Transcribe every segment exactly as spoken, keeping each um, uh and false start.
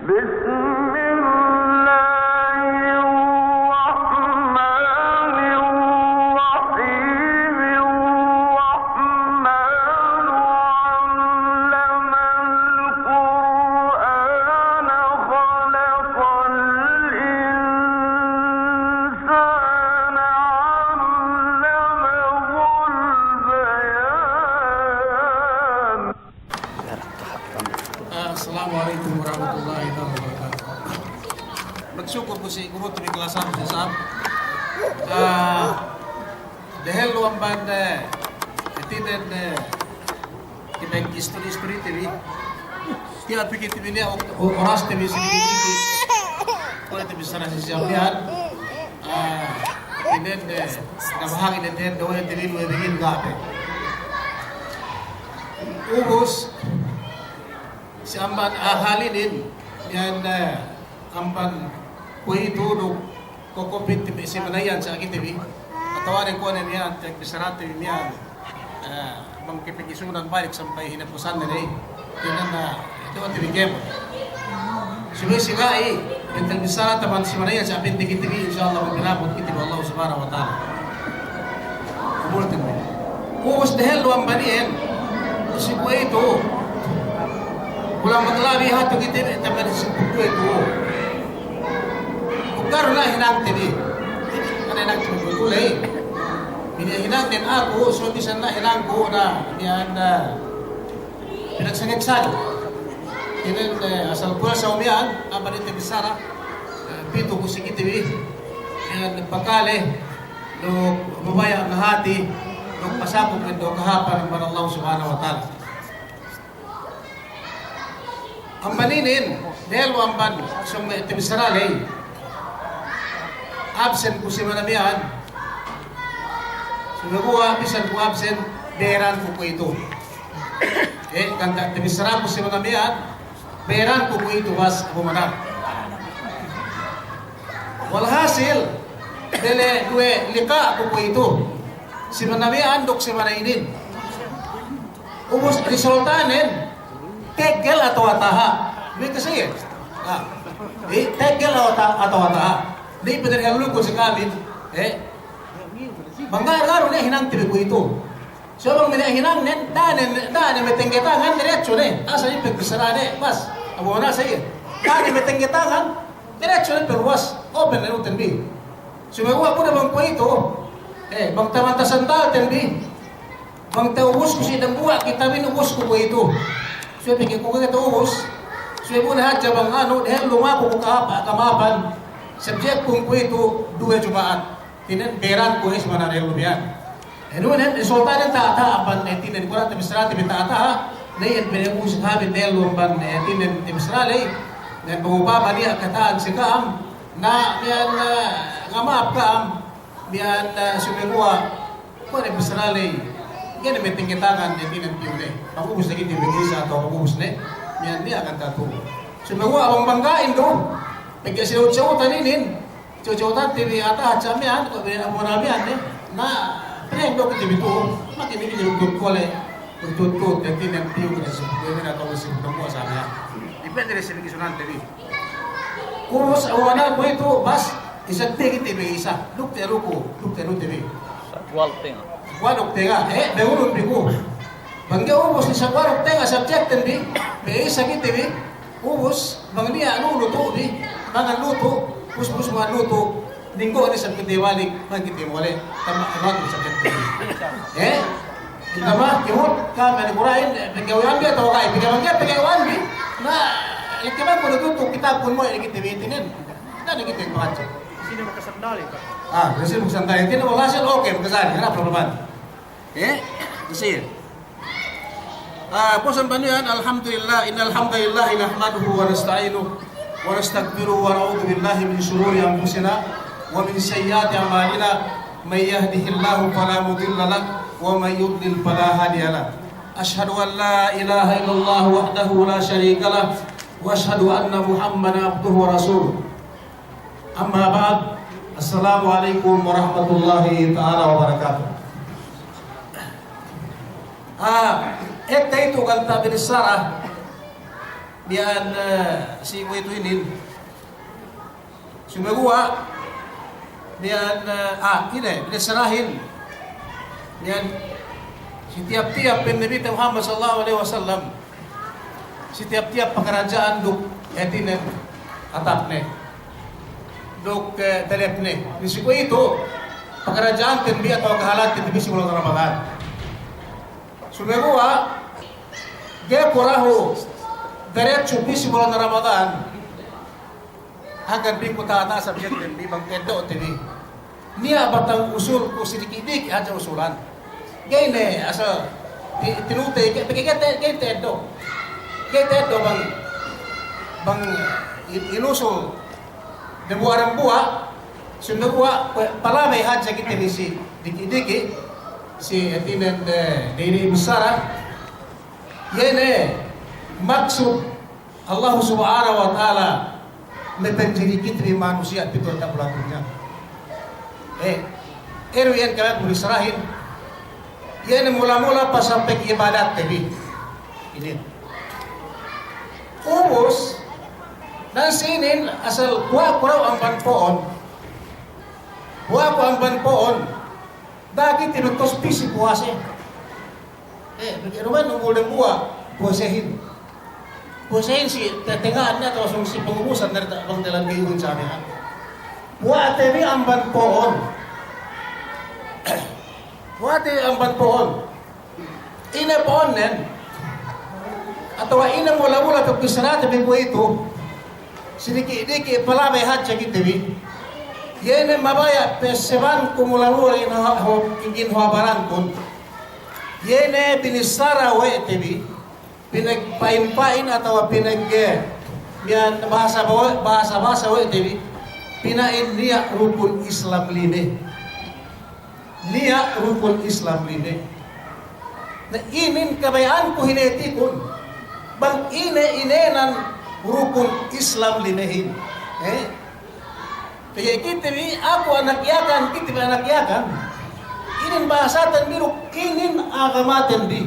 بسم الله الرحمن الرحيم. الرحمن علم القرآن خلق الإنسان علمه البيان. Assalamu alaikum warahmatullahi ta'ala wabarakatuh. Magsukul ku si guru tu bi kalasahan si Sam. Ah, dehellu amban, eh, hātinen, eh, kite istori-istori te bi. Tiya' pikil te bi niya' o-, o-, oras te bi si bi. Kuwe' te bi sana si Sam niya'. Ah, hātinen, eh, nabahagi' ne te bi, duwe te bi, duwe bi gin gape. Ubus, si amban ahal inin, miya'an, eh, amban kuwe'itu duk kokopit te bi si manayan sa kite bi. Atawa ne kuwe' ne miya'an, te bi sarate bi miya'an. Eh, bang kepegisunan balik sampay hinapusan ne, eh. Hātinen, eh, duwe te bi kēmon. Subey si ga'i, bentel bi sarate amban si manayan sa pente kite bi, insya Allah, mapinabut kite bi Allah Subhanahu wa Ta'ala. Ubus dehellu amban iyan, si kuwe'itu. Kulang maglabi hatu kite bi, taman si kuwe'itu. Bukka' du na hinang te bi. Ine hinang te bi kuwe'itu ley. Ine hinang te bi aku, so bisan na hinang ku na, miya'an, eh, pinagsangit-sangit. Inin, eh, asal kuwe' sa miya'an, amban ite bi sara, eh, pitu ku si kite bi, miya'an pakale, duk mabaya' ngahati, duk pasakup duk kahāpan amban Allah Subhanahu wa Ta'ala. Amban inin, dehellu amban sōng me' te bi sara ley. Absen ku si mana miya'an. Sumeguwa' bisan ku absen, beran ku kuwe'itu. Eh, kan ta' te bi sara ku si mana miya'an, beran ku kuwe'itu bas Abu Manar. Walhasil, bele duwe lika' ku kuwe'itu. Si mana miya'an duk si mana inin. Ubus resultanen, teggel atawa taha'. Bi kasi, ah, eh, teggel atawa ta-, atawa taha'. Di' pe dehellu ku si kami, eh. Bang ga'i, ga'i du ne hinang te bi kuwe'itu. So bang mene hinang nen, da'a ne, da'a ne metengge tangan, diretso ne. Asal ipe bisara ne, bas. Abu Manar sa iye. Da'a ne metengge tangan, diretso ne pe luwas. Open ne uten bi. Sumeguwa' ku ne bang kuwe'itu, eh, bang taman tasandal ten bi. Bang ta'ubus ku si dambuwa' kitabin ubus ku kuwe'itu. Suwe pegge' ku kuwe'itu ubus. Suwe bu ne hadja bang anu, dehellu maku ku kahāp, kahāpan. Subject ku kuwe'itu duwe Juma'at. Hātinen beran ku is mana dehellu biyan. Enu nen, resultanen taha'-taha' amban hātinen, kuwe' te bi sara te bi taha'-taha'. Ne iyan pegge' ku si kahamin dehellu amban hātinen te bi sara ley. Nen bang upama niya' kata'an si ka'am. Na, miya'an, eh, ngama'ap ka'am. Miya'an, eh, sumeguwa'. Kuwe' ne bi sara ley, ga'i ne metengge tangan ne, hātinen piyu ne. Pagubus ne kite bi isa atawa pagubus ne, miya'an niya' kan tatu. Sumeguwa' bang banggahin du, pegge' sa'ut-sa'utan inin, sa'ut-sa'utan te bi ataha' sa miya'an, kuwe' bi amura miya'an ne, na, pegge' du kite bi tu'u, makin ne kite bi kole, tutut, hātinen piyu kite si, kuwe' ne na kawul si, kamu sa miya'an. Depende ne si pegge' sunante bi. Ubus, awana kuwe'itu, bas, isab te kite bi isa. Duk te luku, duk te luku te bi. Sagwal tenga. Sagwal duk tenga, eh, be ulun bi ku. Bang ga'i ubus ni sagwal duk tenga subject ten bi, be isa kite bi. Ubus, bang niya' lutu bi, mangan lutu, ubus, ubus mangan lutu. Ninggo' ne isab kite balik, bang kite mole', tama', tama' isab kite. Eh? Tama', kemut, kami anu Kura'in, eh, pegawai ambi atawa ga'i, pegawai ambi, pegawai ambi. Na, eh, kemang kudu tutup kitab kun mo', eh, kite bi hātinen. Na, eh, kite bi baca. Sine makasandal, Pak? Ah, sine makasandal. Hātinen, walhasil, oke, makasandal, nggak ada problema. Eh? Sine. Ah, puwas amban iyan, alhamdulillah, innal hamdalillah nahmaduhu wa nasta'inuhu wa nastaghfiruhu wa na'udhu billahi min shururi anfusina wa min sayyiati a'malina. Man yahdihillahu fala mudilla lahu wa man yudlil fala hadiya lahu. Ashhadu an la ilaha illallah wahdahu la sharika lah wa ashhadu anna Muhammadan abduhu wa rasuluh. Amma ba'd, assalamu alaikum warahmatullahi ta'ala wabarakatuh. Ah, ekka itu kan ta' binissara, Miya'an, eh, si kuwe'itu inin. Sumeguwa', miya'an, eh, ah, ine, binissarahin. Miya'an, si tiyap-tiyap pa'in Nabite Muhammad sallallahu alaihi wasallam, si tiyap-tiyap pakaradja'an duk hātinen atapne, duk, eh, delepne. Di si kuwe'itu, pakaradja'anten bi atawa kahālanten bi si bulan Ramadan. Sumeguwa', ga'i ku dahu' derecho bi si bulan Ramadan. Hangkan bi ku taha'-taha' subject bi bang ta'eddo'te bi. Niya' batang usulku si diki'-diki' hadja usulan. Ga'i ne asal ti-, tinutey, ga'i, ga'i, ga'i ta'eddo'. Ga'i ta'eddo' bang, bang in-, inusul dambuwa'-dambuwa', sumeguwa' palabey hadja kite bi si diki'-diki', si hātinen, eh, diki'-diki' bissara. Iye ne maksud Allah Subhanahu wa Ta'ala me' panjari kite bi manusiya' pitu diyata' bulak dunya. Eh, elu iyan kalaku bissarahin. Iye ne mula-mula pasal pag'ibadatte bi. Inin. Ubus, nan si inin asal kuwe' ku dahu' amban po'on. Kuwe' ku amban po'on. Da'a kite bi tos pī si puwase. Eh, pegge' duma'in umul dambuwa', puwasehin. Puwasehin si te-, tenga'an ne atawa sōng si pangubusan ne bang telan gayuhin sa miya'an. Puwa'te bi amban po'on. Puwa'te bi amban po'on. Ine po'onnen, atawa ine mula-mula pagbissarate bi kuwe'itu, si diki'-diki' palabey hadja kite bi. Iye ne mabaya' pa'assabanku mula-mula in ha-, ho-, in ginhawa barankun. Iye ne binissara we' te bi, pinagpa'in-pa'in atawa pinag-, eh, miya'an bahasa bawe-, bahasa-bahasa we' te bi, pina'in niya' rukun Islam lime. Niya' rukun Islam lime. Na inin kabaya'anku hinetikun, bang ine-inenan rukun Islam limehin. Eh? Pegge' kite bi, aku anak Yakan, kite bi anak Yakan. Inin bahasaten bi duk inin agamaten bi.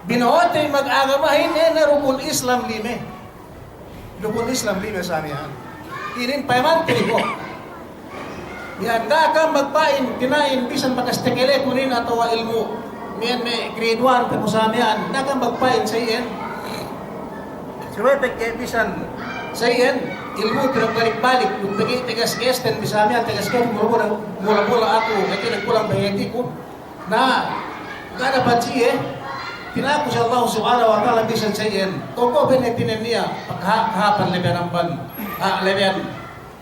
Bino'ote bi magagamahin, ine rukun Islam lime. Rukun Islam lime sa miya'an. Inin payamante bi ko'. Miya'an da'a kam magpa'in, pina'in bisan bakas tekeleku inin atawa ilmu'. Miya'an me' grade one pe ko' sa miya'an, da'a kam magpa'in sa iyan. Subey pegge' bisan sa iyan, ilmu' pinagbalik-balik, duk pegge' tegas-tegasten bi sa miya'an, tegas-tegasten mula-mula, mula-mula aku, hātinen kulang pahātiku. Na, ga' dapat siye, pinaku si Allah Subhanahu wa Ta'ala bisan sa iyan. Ko' ko' pene' tinen niya', pagha-, kahāpan lebihan amban, ah, lebihan.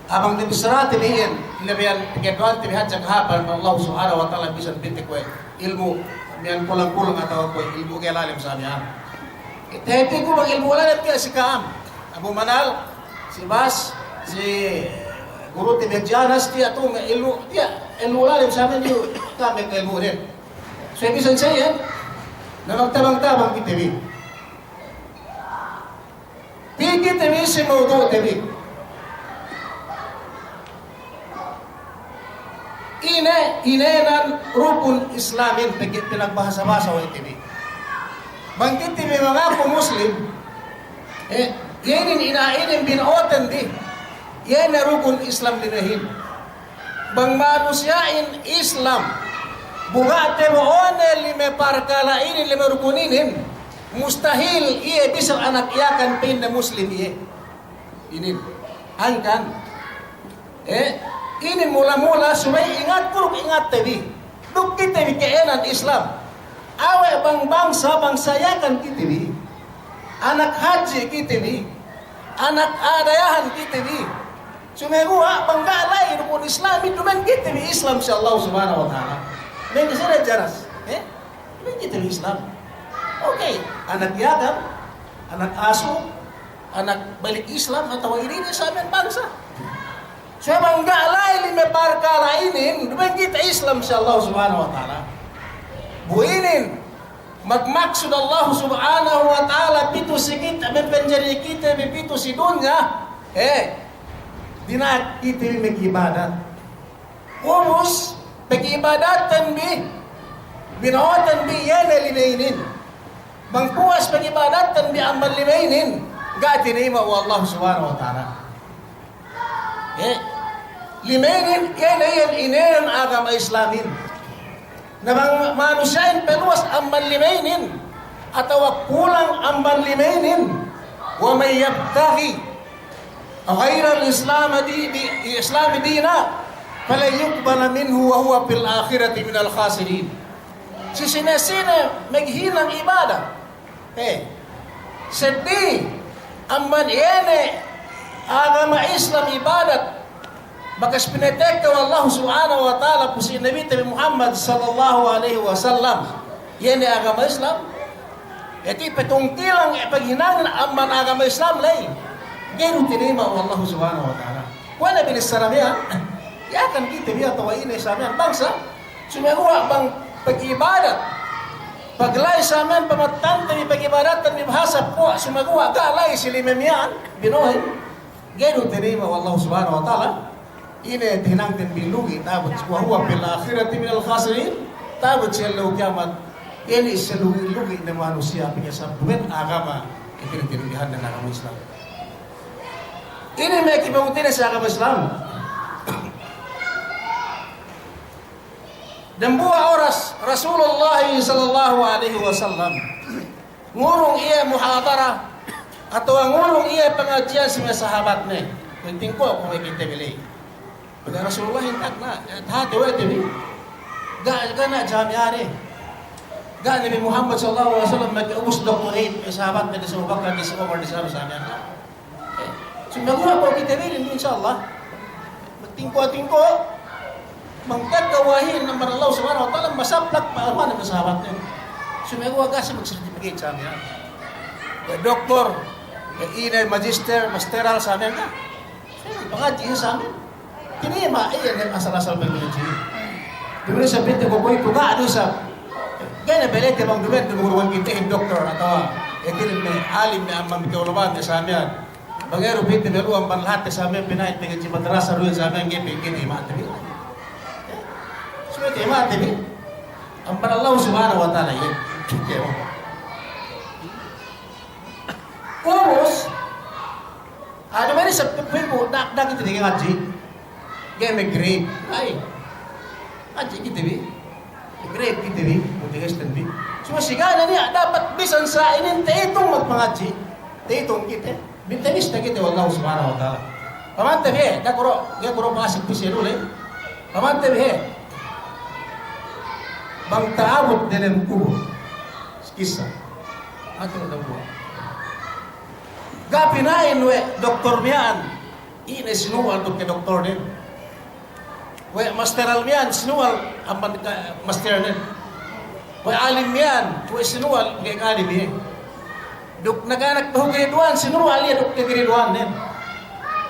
Amban te bissarate bi iyan, lebihan pageddo'ante bi hadja kahāpan Allah Subhanahu wa Ta'ala bisan pinte kuwe' ilmu' miya'an kulang-kulang atawa kuwe' ilmu' ga'i lalem sa miya'an. Tahātiku bang ilmu' lalem tiya' si ka'am. Abu Manal, si Bas, si gurute bi Janas, tiya' tu me' ilmu', tiya' ilmu' lalem sa miya'an, ka'am me' ilmu'nen. So, bisan sa iyan, na magtabang-tabang kite bi. Pī kite bi si mawdu'te bi. Ine, inenan rukun Islamin pegge' pinagbahasa-bahasa we' te bi. Bang kite bi mangaku Muslim, eh, iye inin ina-, inin bino'oten bi, iye ne rukun Islam dinehin. Bang manusiya'in Islam, bu ga' tabo'one lime parkala' inin, lime rukun inin, mustahil iye bisan anak Yakan pa'inne Muslim iye. Inin. Hangkan. Eh, inin mula-mula subey ingatku duk ingatte bi. Duk kite bi ka'ēnan Islam. Awe' bang bangsa, bangsa Yakan kite bi. Anak hadji kite bi. Anak a'a dayahan kite bi. Sumeguwa' bang ga' la'i rukun Islamin, duma'in kite bi Islam si Allah Subhanahu wa Ta'ala. Duma'in kite bi Janas, eh? Duma'in kite bi Islam. Okey, anak Yakan, anak Asu, anak balik Islam atawa inin, inin sa miya'an bangsa. So bang ga' la'i lime parkala' inin, duma'in kite Islam si Allah Subhanahu wa Ta'ala. Bu inin, magmaksud Allah Subhanahu wa Ta'ala pitu si kite, me' panjari kite bi pitu si dunya, eh, dina'ak kite bi mag'ibadat. Ubus, pag'ibadatten bi, bino'oten bi iye ne lime inin. Bang puwas pag'ibadatten bi amban lime inin, Ga' tinayima' we' Allah Subhanahu wa Ta'ala. Eh, lime inin, iye ne iyan inēnan agama Islamin. Na bang manusiya'in paluwas amban lime inin, atawa kulang amban lime inin, wa man yabtaghi ghayral Islam di-, di-, Islami dina, falan yuqbala minhu wa huwa fil akhirati minal khasirin. Si sine-sine maghinang ibadat, eh, seddili amban iye ne agama Islam ibadat, bakas pinatekka we' Allah Subhanahu wa Ta'ala pu si Nabite bi Muhammad sallallahu alaihi wasallam, iye ne agama Islam. Hāti patungkilang, eh, paghinangin amban agama Islam ley, ga'i du tinayima' we' Allah Subhanahu wa Ta'ala. Kuwe' ne binissara miya'an, iye kan kite bi atawa ine sa miya'an bangsa, sumeguwa' bang pag'ibadat, paglay sa miya'an pamattante bi pag'ibadatan bi bahasa kuwe', sumeguwa' ga' lay si lime miya'an bino'ohin, ga'i du tinayima' we' Allah Subhanahu wa Ta'ala. Ine tahinangten bi lugi', ta'abut, wa huwa fil akhirati minal khasirin, ta'abut si ellew kiyamat. Inin si lugi'-lugi' ne manusiya' pegge' sabab duma'in agama, inin tininggihan ne agama Islam. Inin me' kibangutine si agama Islam. Dambuwa' oras Rasulullah sallallahu alaihi wasallam ngurung iye muhadara atawa ngurung iye pangadji'an si me' sahabatne. Penting ko' kuwe' kite bi ley. Pegge' Rasulullah intak na, eh, tahāti we' te bi. Ga', ga' ne jami'a ne. Ga' Nabi Muhammad sallallahu alaihi wasallam maka'ubus doktorate, eh, sahabatne, disi Abu Bakar, disi Umar, disi Abu Salamiyah. Eh, sumeguwa' ko' kite bi inin, insya Allah. Magtingko'-tingko', magtekka wahi'in amban Allah Subhanahu wa Ta'ala, masaplak pa'aruhan me' sahabatne. Sumeguwa' ga' siye magsertifikat sa miya'an. We' doktor, we' ine magister, masteral sa miya'an ga'. Pangadji' sa miya'an. Tinayima' iye ne asal-asal pangadji'. Duma'in isab pinte ko' kuwe'itu ga' du isab. Ga'i ne belete bang duma'in du guruhan kitehin doktor atawa, eh, kite me' alim me' amban me' teoloban me' sa miya'an. Bang iye du pinte me' luwang bang lahatte sa miya'an pina'in pangadji' madrasa du iye sa miya'an ga'i pinte, ga'i ma'ate bi. Subey te ma'ate bi. Amban Allah Subhanahu wa Ta'ala iye. Ubus, anu, duma'in isab pinte bu, dak, dak kite ga'i ngadji'. Ga'i me' grade. Ay. Ngadji' kite bi. Grade kite bi, mutigestan bi. Suma si ga' ne niya' dapat bisan sa inin ta'itung magpangadji'. Ta'itung kite. Bintanista kite we' Allah Subhanahu wa Ta'ala. Pamante bi, eh, ga' ku du, ga' ku du pasik pise dule. Pamante bi, eh. Bang ta'abut delem kubul. Kissa. Atu dambuwa'. Ga' pina'in we' doktor miya'an. Ine sinuwal duk ke doktornen. We' masteral miya'an sinuwal amban ke masternen. We' alim miya'an, we' sinuwal ke alim iye. Duk nakanak behu grade one sinuwal iye duk ke grade one-nen.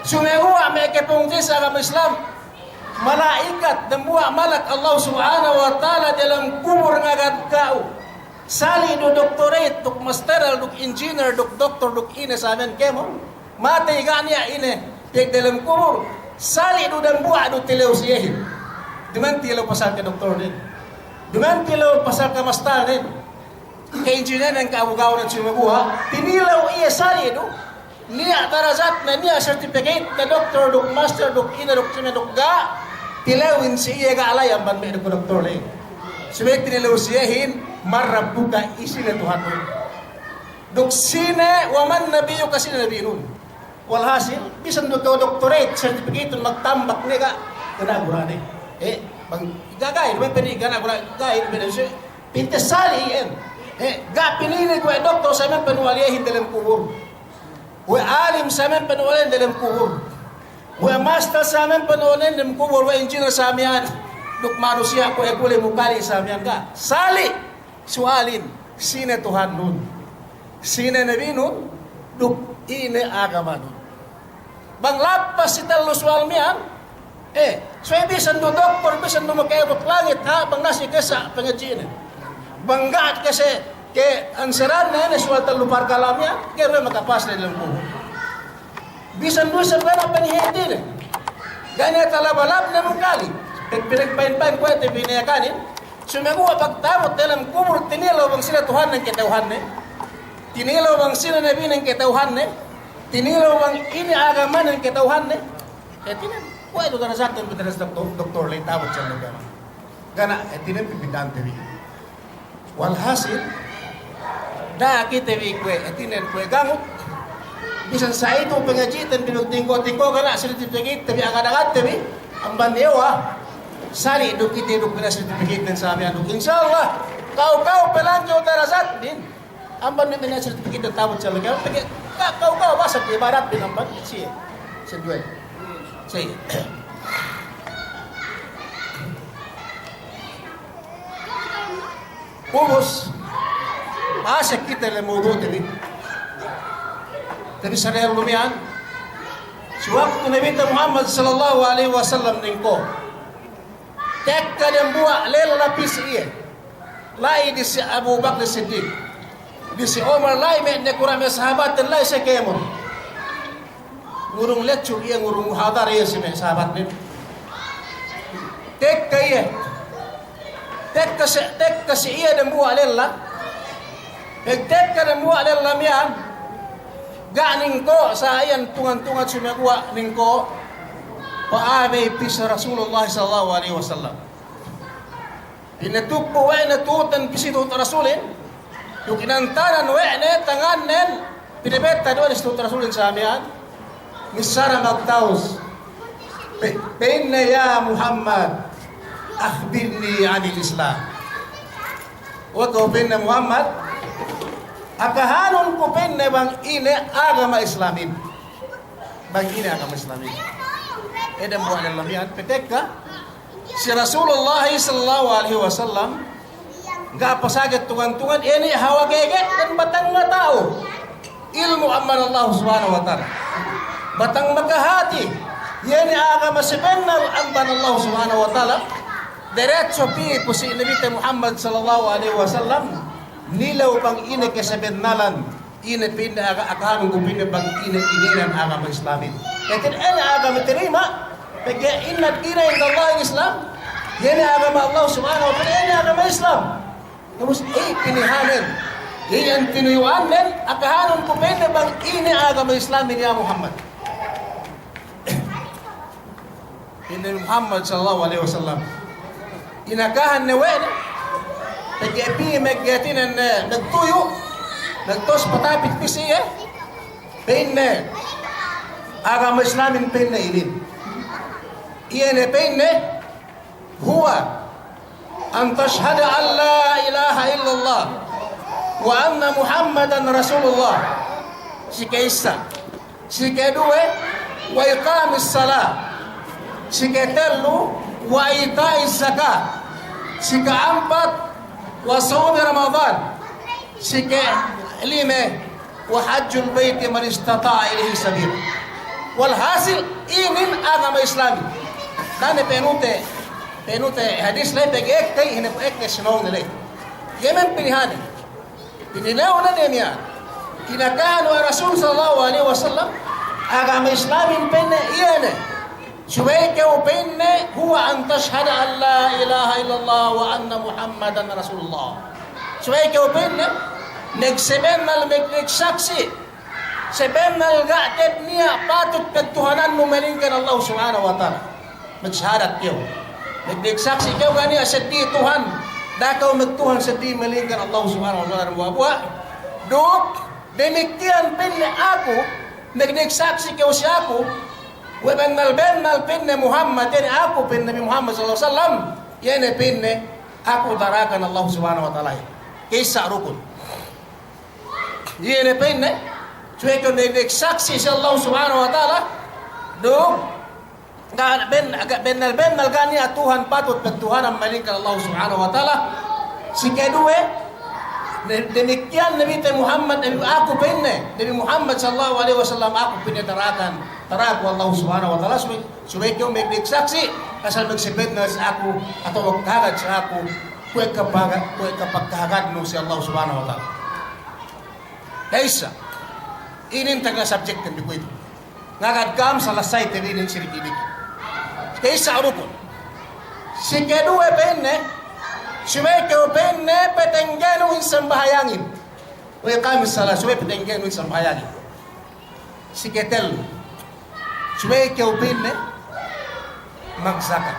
Sumeguwa' me' kapungtina'i si agama Islam, mala'ikat, dambuwa' malak Allah Subhanahu wa Ta'ala diyalem kubul ngagad ka'u. Sali' du doctorate, duk masteral, duk engineer, duk doktor, duk ine sa miya'an kēmon. Matey ga' niya' ine, pegge' delem kubul, sali' du dambuwa' du tilew si iyehin. Duma'in tilew pasal ke doktornen. Duma'in tilew pasal ke mastalnen. Ke engineernen, ke abugawnen, sumeguwa'. Tinilew iye sali' du. Niya' darajatne, niya' certificate ne doktor, duk master, duk ine, duk sine, duk ga'. Tilewin si iye ga' la'i amban me' duk doktor ley. Subey tinilew si iyehin, man rabbuka, sine Tuhannun. Duk sine, wa man nabiyyuka, sine nabinun. Walhasil, bisan du kew doctorate, certificate, magtambak ne ga', ga' ne gura'ne. Eh, bang, ga', ga'i du me' peni, ga' ne gura'ne, ga'i du me' peni, pinte sali' iyan. Eh, ga' pinili' we' doktor sa miya'an panuwal iyehin delem kubul. We' alim sa miya'an panuwalin delem kubul. We' master sa miya'an panuwalin delem kubul, we' engineer sa miya'an. Duk manusiya' kuwe' kuli' mukali' sa miya'an ga'. Sali'. Suwalin, sine Tuhannun, sine nabinun, duk ine agamanun. Bang lappas si tellu suwal miya'an, eh, subey bisan du doktor, bisan du maka'abut langit, ha, bang ga' siye kessa pangadji'ne. Bang ga' kessa ke answeranne, ine suwal tellu parkala' miya'an, ga'i du makapas ne delem kubul. Bisan du isab ga' ne panihātine. Ga' ne talaba-labne mukali'. Pag-, pinagpa'in-pa'in kuwe' te pinayakanin. Sumeguwa' pagta'abut delem kubul tinilew bang sine Tuhannen kata'uhanne. Tinilew bang sine nabinen kata'uhanne. Tinilew bang ine agamanen kata'uhanne. Hātinen, kuwe' du darajatnen bi darajat doktor, doktor ley ta'abut si ellew agama. Ga' ne, hātinen, pī bida'ante bi. Walhasil, da'a kite bi kuwe', hātinen, kuwe' gangut. Bisan sa itu pangadji'ten bi duk tingko'-tingko' ga' ne sertifikatete bi, agad-agadte bi, amban iye wa, sali' duk kite duk pī ne sertifikatnen sa miya'an duk, insya Allah, ka'u-ka'u palangkew darajatnen. Amban ne miya'an sertifikat ta'abut si ellew agama, pegge' ka-, ka'u-ka'u basag ibaratnen amban siye. Sinduwe. Siye. Ubus, pasek kite le mawdu'te bi. Tabi sa diyalem miya'an. Si waktu Nabite Muhammad sallallahu alaihi wasallam ningko'. Tekka dembuwa' lella pī si iye. La'i disi Abu Bakr Siddiq. Disi Umar la'i me' nakura' me' sahabatin la'i siye kēmon. Ngurung lecture iye, ngurung muhadara iye si me' sahabatnen. Tekka iye. Tekka si, tekka si iye dembuwa' lella. Pegtekka dembuwa' lella miya'an. Ga' ningko' sa iyan tungan-tungan sumeguwa' ningko'. Pa'abey pī si Rasulullah sallallahu alaihi wasallam. Pinatuppu' we' ne tu'utan pī si tu'ut Rasulin, duk inantanan we' ne tangannen, pinabetad we' ne si tu'ut Rasulin sa miya'an, missara magtawus. Pe-, pa'inne, "Ya Muhammad, akhbirni anil Islam." We' kew pa'inne Muhammad, akahanun ku pa'inne bang ine agama Islamin. Bang ine agama Islamin. Edem buwa' lella miya'an, petekka si Rasulullah sallallahu alaihi wasallam, ga' pasagad tungan-tungan, iye ne hawal geged dan batang mata'u. Ilmu' amban Allah Subhanahu wa Ta'ala. Batang makahati, iye ne agama sabennal amban Allah Subhanahu wa Ta'ala. Deretso pī pu si Nabite Muhammad sallallahu alaihi wasallam, nilew bang ine kasabennalan. Ine pa'inne aga-, akahanun ku pa'inne bang ine, ine ne agama Islamin. Lakin ine agama tinayima', pegge' inna ad-dina indallahi al-Islam. Iye ne agama Allah Subhanahu wa Ta'ala, iye ne agama Islam. Ubus, iye pinihanen. Iye tinuyu'annen, akahanun ku pa'inne bang ine agama Islamin ya Muhammad. Pa'inne Muhammad sallallahu alaihi wasallam. Inakahan ne we' ne. Pegge' pī me' hātinen, eh, magtuyu'. Magtawus patapit pī si iye. Pa'inne, agama Islamin pa'inne inin. Iye ne pa'inne, huwa an tashhada an la ilaha illallah wa anna Muhammadan Rasulullah. Si ka'issa. Si kaduwe, wa iqamis salah. Si katellu, wa ita'iz zakah. Si ka'ampat, wa sawmi Ramadan. Si kalime, wa hajjul bayti man istata'a ilayhi sabila. Walhasil, inin agama Islamin. Da'a ne pa'inute, pa'inute hadis la'i pegge' ekka, ine ekka sinōng ne la'i. Iye me' pinihanen. Tinilew ne miya'an. Inakahan we' Rasul sallallahu alaihi wasallam, agama Islamin pa'inne iye ne. Subey kew pa'inne, huwa an tashhada an la ilaha illallah wa anna Muhammadan Rasulullah. Subey kew pa'inne, magsabennal, mag-, magsaksi'. Sabennal ga' te'ed niya' patut pagtuhanannu malaingkan Allah Subhanahu wa Ta'ala. Magsahadat kew. Mag-, magsaksi' kew ga' niya' seddili Tuhan. Da'a kew magtuhan seddili malaingkan Allah Subhanahu wa Ta'ala dambuwa'-buwa'. Duk damikkiyan pa'inne aku, mag-, magsaksi' kew si aku, we' bennal-bennal pa'inne Muhammad, iye ne aku pa'inne Nabi Muhammad sallallahu alaihi wasallam, iye ne pa'inne aku darakan Allah Subhanahu wa Ta'ala. Ka'issa rukun. Iye ne pa'inne, subey kew magsaksi' si Allah Subhanahu wa Ta'ala, duk ga' ben-, ga' bennal-bennal ga' niya' Tuhan patut pagtuhanan malaingkan Allah Subhanahu wa Ta'ala. Si kaduwe, ne-, damikkiyan Nabite Muhammad, Nabi aku pa'inne, Nabi Muhammad sallallahu alaihi wasallam aku pa'inne darakan, darakan Allah Subhanahu wa Ta'ala, subey, subey kew magsaksi', asal magsabennal si aku, atawa magkahagad si aku, kuwe' kapaga-, kuwe' kapagkahagadnu si Allah Subhanahu wa Ta'ala. Ka'issa, inin tagna' subject kan bi kuwe'itu. Ngagad ka'am salasay te bi inin si diki'-diki'. Ka'issa rukun. Si kaduwe pa'inne, subey kew pa'inne patenggenun in sambahayangin. Wa iqamis salah, subey patenggenun in sambahayangin. Siketellu, subey kew pa'inne magsakat.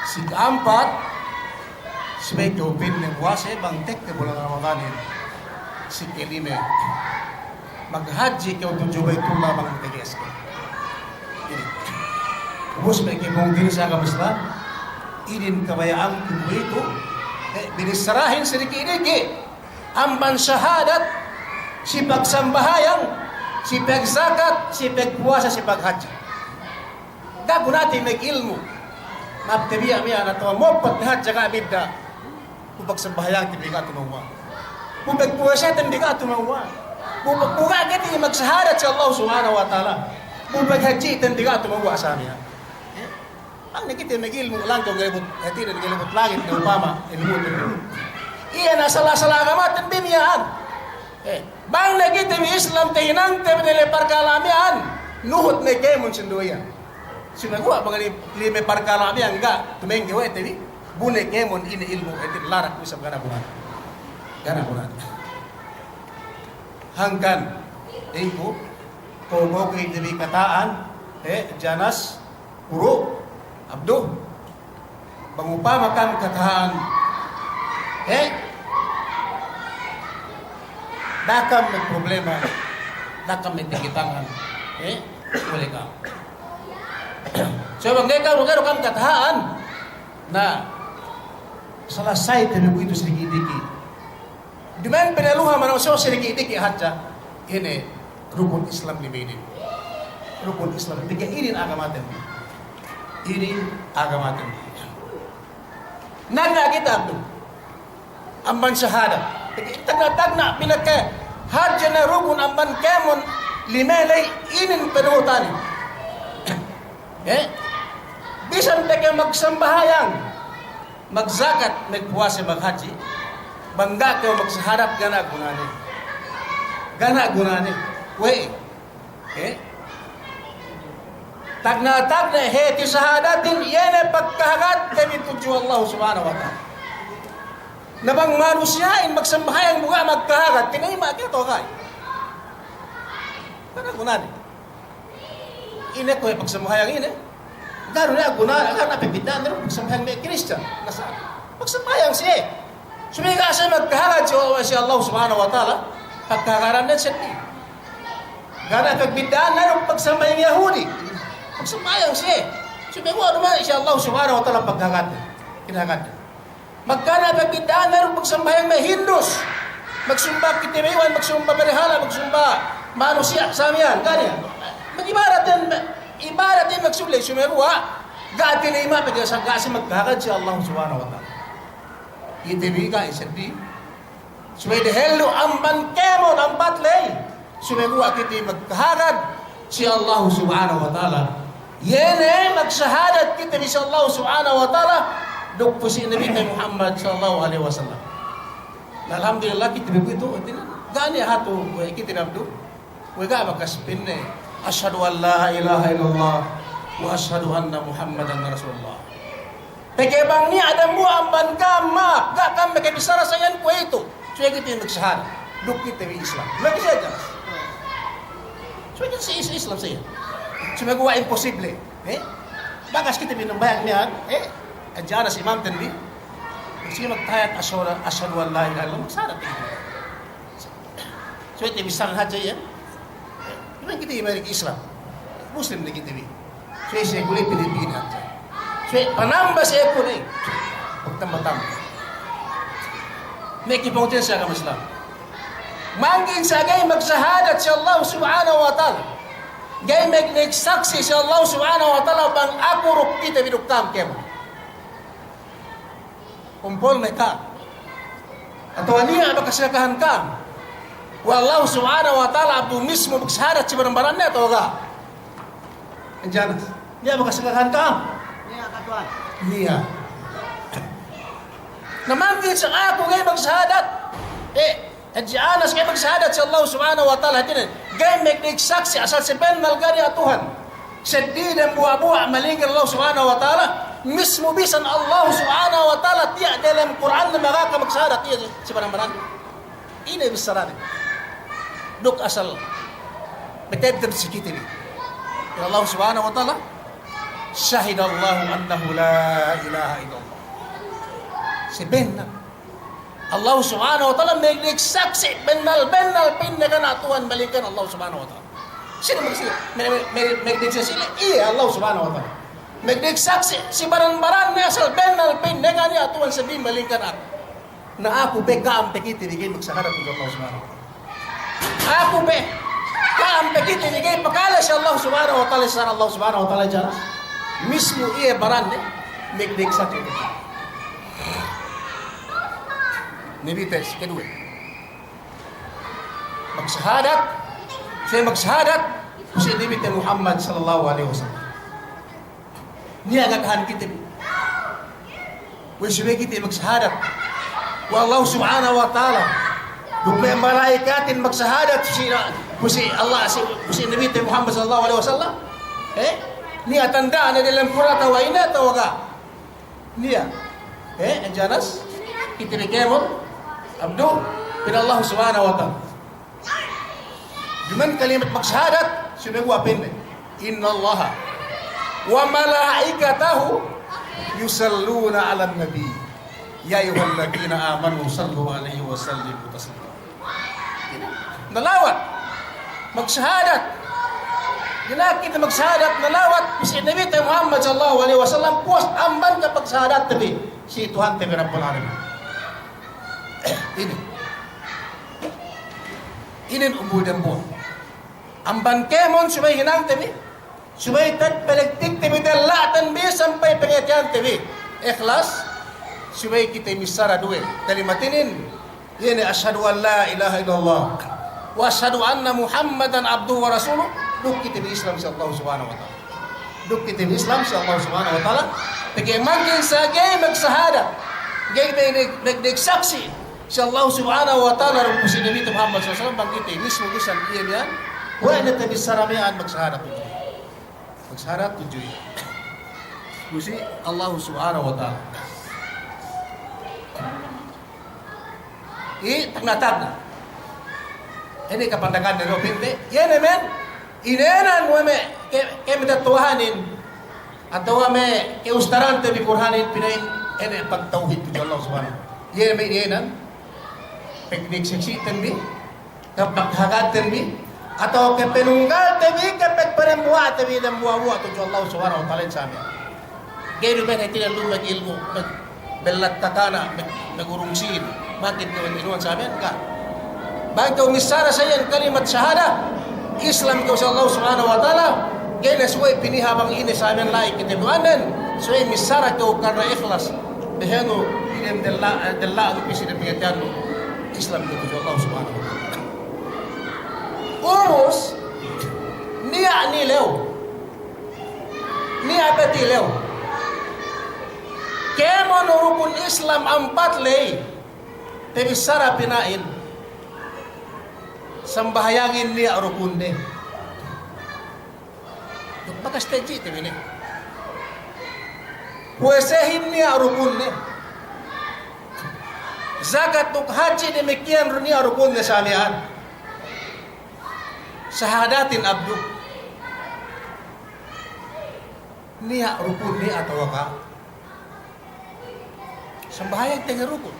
Sika'ampat, subey kew pa'inne puwase bang tekka bulan Ramadanin. Sikelime, maghadji kew tudju Baitullah bang tegeske. Inin. Ubus me' kepungtina'i si agama Islam, inin kabaya'anku kuwe'itu, eh, binissarahin si diki'-diki'. Amban sahadat, si pagsambahayang, si pagsakat, si pagpuwasa, si paghadji. Ga' gunate magilmu'. Ma'ap tabiya' miya'an atawa mopat ne hadja ga' bidda'. Bu pagsambahayangten bi ga' tumewwa'. Bu pagpuwasaten bi ga' tumewwa'. Bu, bu ga' kite magsahadat si Allah Subhanahu wa Ta'ala. Bu paghadjiten bi ga' tumewwa' sa miya'an. Eh? Bang ne kite magilmu' langkaw ngalibut, hātinen ngalibut langit ne upama ilmu'ten. Iye ne asal-asal agamaten bi miya'an. Eh, bang ne kite bi Islam tahinangte bi ne ley parkala' miya'an, nuhut ne kēmon sinduwe iyan. Sumeguwa' bang ne ley, ley me' parkala' miya'an ga' tumengge we' te bi, bu ne kēmon ine ilmu' hātinen larak isab ga' ne gunane. Ga' ne gunane. Hangkan, iku, ko' bokey te bi kata'an, eh, janas, Guru, Abdu, bang upama kam kata'an, eh, da'a kam me' problema, da'a kam me' tinggi tangan, eh, boleh kam. So bang ga'i kam, ga'i kam kata'an, na, salasay te bi kuwe'itu si diki'-diki'. Duma'in pinaluha manaw so si diki'-diki' hadja. Ine rukun Islam lime inin. Rukun Islam lime inin agamaten. Inin agamaten. Nagna' kite Abdu amban sahadat. Tagna'-tagna' pinaka hadja ne rukun amban kēmon lime ley inin panuhutanin. Eh? Bisan pegge' magsambahayang, magsakat, magpuwase, maghadji, bang ga' kew magsahadat ga' ne gunane. Ga' ne gunane. We'ey? Eh? Tagna'-tagna' hāti sahadatin, iye ne pagkahagatte bi tudju Allah Subhanahu wa Ta'ala. Na bang manusiya'in magsambahayang bu ga' magkahagad, tinayima' ke atawa ga'i? Ga' ne gunane. Ine kuwe' pagsambahayang ine. Ga' du ne guna, ga' ne pagbidda'an du pagsambahayang me' Kristiyan. Nasara. Pagsambahayang siye. Subey ga' siye magkahagad si, si Allah Subhanahu wa Ta'ala. Pagkahagadan ne seddi. Ga' ne pagbidda'an du pagsambahayang Yahudi. Pagsambahayang siye. Subey ga' du ne si Allah Subhanahu wa Ta'ala pagkahagad. Kinahagad. Magkana pagbidda'an ne du pagsambahayang me' Hindus. Magsumba kite me' iwan, magsumba barihala', magsumba manusiya' sa miya'an, ga' niya'. Magibadaten, ibadaten magsub ley, sumeguwa' ga' tinayima' pegge' sa, ga' siye magkahagad si Allah Subhanahu wa Ta'ala. Kite bi ga'i seddi. Subey dehellu amban kēmon ampat ley. Sumeguwa' kite magkahagad si Allah Subhanahu wa Ta'ala. Iye ne magsahadat kite bi si Allah Subhanahu wa Ta'ala duk pu si Nabite Muhammad sallallahu alaihi wasallam. Na alhamdulillah kite bi kuwe'itu, hātinen. Ga' niya' hatu we' kite bi Abdu. We' ga' bakas pa'inne, "Ashhadu an la ilaha illallah wa ashhadu anna Muhammadan Rasulullah." Pegge' bang niya' dambuwa' amban ka'am, ma'ap, ga' ka'am makabissara sa iyan kuwe'itu. Subey kite magsahadat. Duk kite bi Islam. Lagi' siye janas. Subey kite si Is-, Islam sa iyan. Sumeguwa' imposible. Eh? Bakas kite bi nambahayang miya'an. Eh? Hadja anas imamten bi. Subey magtahiyat ashhadu, ashhadu an la ilaha illallah. Magsahadat kite bi. Subey kite bi Islam hadja iyan. Duma'in kite bi malik Islam. Muslim ne kite bi. Subey si kuli' Pilipina hadja. Subey panamba si kuli'. Pagtamba-tamba. Meki pungtin si agama Islam. Mangkin sa ga'i magsahadat si Allah Subhanahu wa Ta'ala. Ga'i magsaksi si Allah Subhanahu wa Ta'ala bang aku duk kite bi duk ka'am kēmon. Kumpul ne ka'am. Atawa niya' bakas kakahan ka'am we' Allah Subhanahu wa Ta'ala, Abdu, mismu magsahadat si baran-baranne atawa ga'? Janas. Niya' bakas kakahan ka'am? Niya', Ka Tuwan. Niya'. Na mangkin sa aku ga'i magsahadat. Eh, Hadja anas ga'i magsahadat si Allah Subhanahu wa Ta'ala, hātinen ga'i magsaksi asal si bennal ga' niya' Tuhan. Seddi dambuwa'-buwa' malingkan Allah Subhanahu wa Ta'ala, mismu bisan Allah Subhanahu wa Ta'ala tiya' dalem Kur'an ne magaka magsahadat iye si baran-baran. Ine bissaranen? Duk asal Betebteb si kite bi. Pa'in Allah Subhanahu wa Ta'ala, "Shahidallahu annahu la ilaha illallah." Sabennal Allah Subhanahu wa Ta'ala magdiksaksi, bennal-bennal pinnegan a'a Tuhan malaingkan Allah Subhanahu wa Ta'ala. Sine magsi-, me-, me-, me-, magdiksaksi? Iye, Allah Subhanahu wa Ta'ala. Magdiksaksi si baran-baranne asal bennal pinnegan iye a'a Tuhan seddili malaingkan aku. Na aku pe ka'am pe kite bi ga'i magsahadat tudju Allah Subhanahu wa Ta'ala. Aku pe ka'am pe kite bi ga'i pakale si Allah Subhanahu wa Ta'ala, si Allah Subhanahu wa Ta'ala jala. Mismu iye baranne magdiksaksi. Nabi te si keduwe magsahadat, siye magsahadat si Nabi te Muhammad sallallahu alaihi wasallam. Niya' ga' kahan kite bi. We' subey kite magsahadat we' Allah Subhanahu wa Ta'ala. Duk me' mala'ikatin magsahadat si, si Allah, si, si Nabi te Muhammad sallallahu alaihi wasallam. Eh? Niya' tanda'ne dalem Kur'an atawa ine atawa ga'? Niya'. Eh, janas? Kite bi kēmon? Abdu, pa'in Allah Subhanahu wa Ta'ala. Duma'in kalimat magsahadat, subey guwa' pa'inne, "Innallaha wa malaikatahu yusalluna 'alan nabi, ya ayyuhalladzina amanu sallu 'alaihi wa sallimu taslima." Na lawat magsahadat. Dina'ak kite magsahadat, na lawat si Nabi te Muhammad sallallahu alaihi wasallam, puwas amban kapagsahadatte bi si Tuhante bi Rabbul Alamin. Inin. Inin umbul dambuwa'. Amban kēmon subey hinangte bi, subey te'ed palektikte bi, della'ten bi sampay pangateyante bi ikhlas, subey kite missara duwe kalimat inin, iye ne, "Ashhadu an la ilaha illallah wa ashhadu anna Muhammadan abduhu wa rasuluh," duk kite bi Islam si Allah Subhanahu wa Ta'ala. Duk kite bi Islam si Allah Subhanahu wa Ta'ala, pegge' mangkin sa ga'i magsahadat, ga'i magdik-, magdiksaksi si Allah Subhanahu wa Ta'ala duk si Nabi Muhammad sallallahu alaihi wasallam, bang kite mismu bisan iye miya'an, we' ne te bissara miya'an magsahadat tudju, magsahadat tudju iye duk si Allah Subhanahu wa Ta'ala. I tagna'-tagna'. Ine kapandakanne du pinte, iye ne men, inēnan we' me' ke-, kamatetto'ahanin, atawa me' ka'ustarante bi Kur'anin pina'in, ine pagtawhid tudju Allah Subhanahu. Iye ne men inēnan, pagdiksaksiten bi, kapaghagadten bi, atawa kapanunggalte bi, kapagpadambuwa'te bi, dambuwa'-buwa' tudju Allah Subhanahu wa Ta'ala sa miya'an. Ga'i du pa'in hātinen lu magilmu', mag-, bellat takana', mag-, magurung sīn, makit kew inuwan sa miya'an, ga'. Bang kew missara sa iyan kalimat sahada, Islam kew si Allah Subhanahu wa Ta'ala, ga'i ne subey piniha bang ine sa miya'an la'i katetto'ahannen, subey missara kew karna ikhlas. Behu inin della', della' du pī si pangateyannu Islam kew tudju Allah Subhanahu wa Ta'ala. Ubus, niya' nilew. Niya' pe tilew. Kēmon rukun Islam ampat ley, tabissara pina'in, sambahayangin niya' rukunne. Duk bakas tedji' te bi ne. Puwasehin niya' rukunne. Zakat duk hadji' damikkiyan niya' rukunne sa miya'an. Sahadatin abdu, niya' rukunne atawa ga'? Sambahayang tege rukun.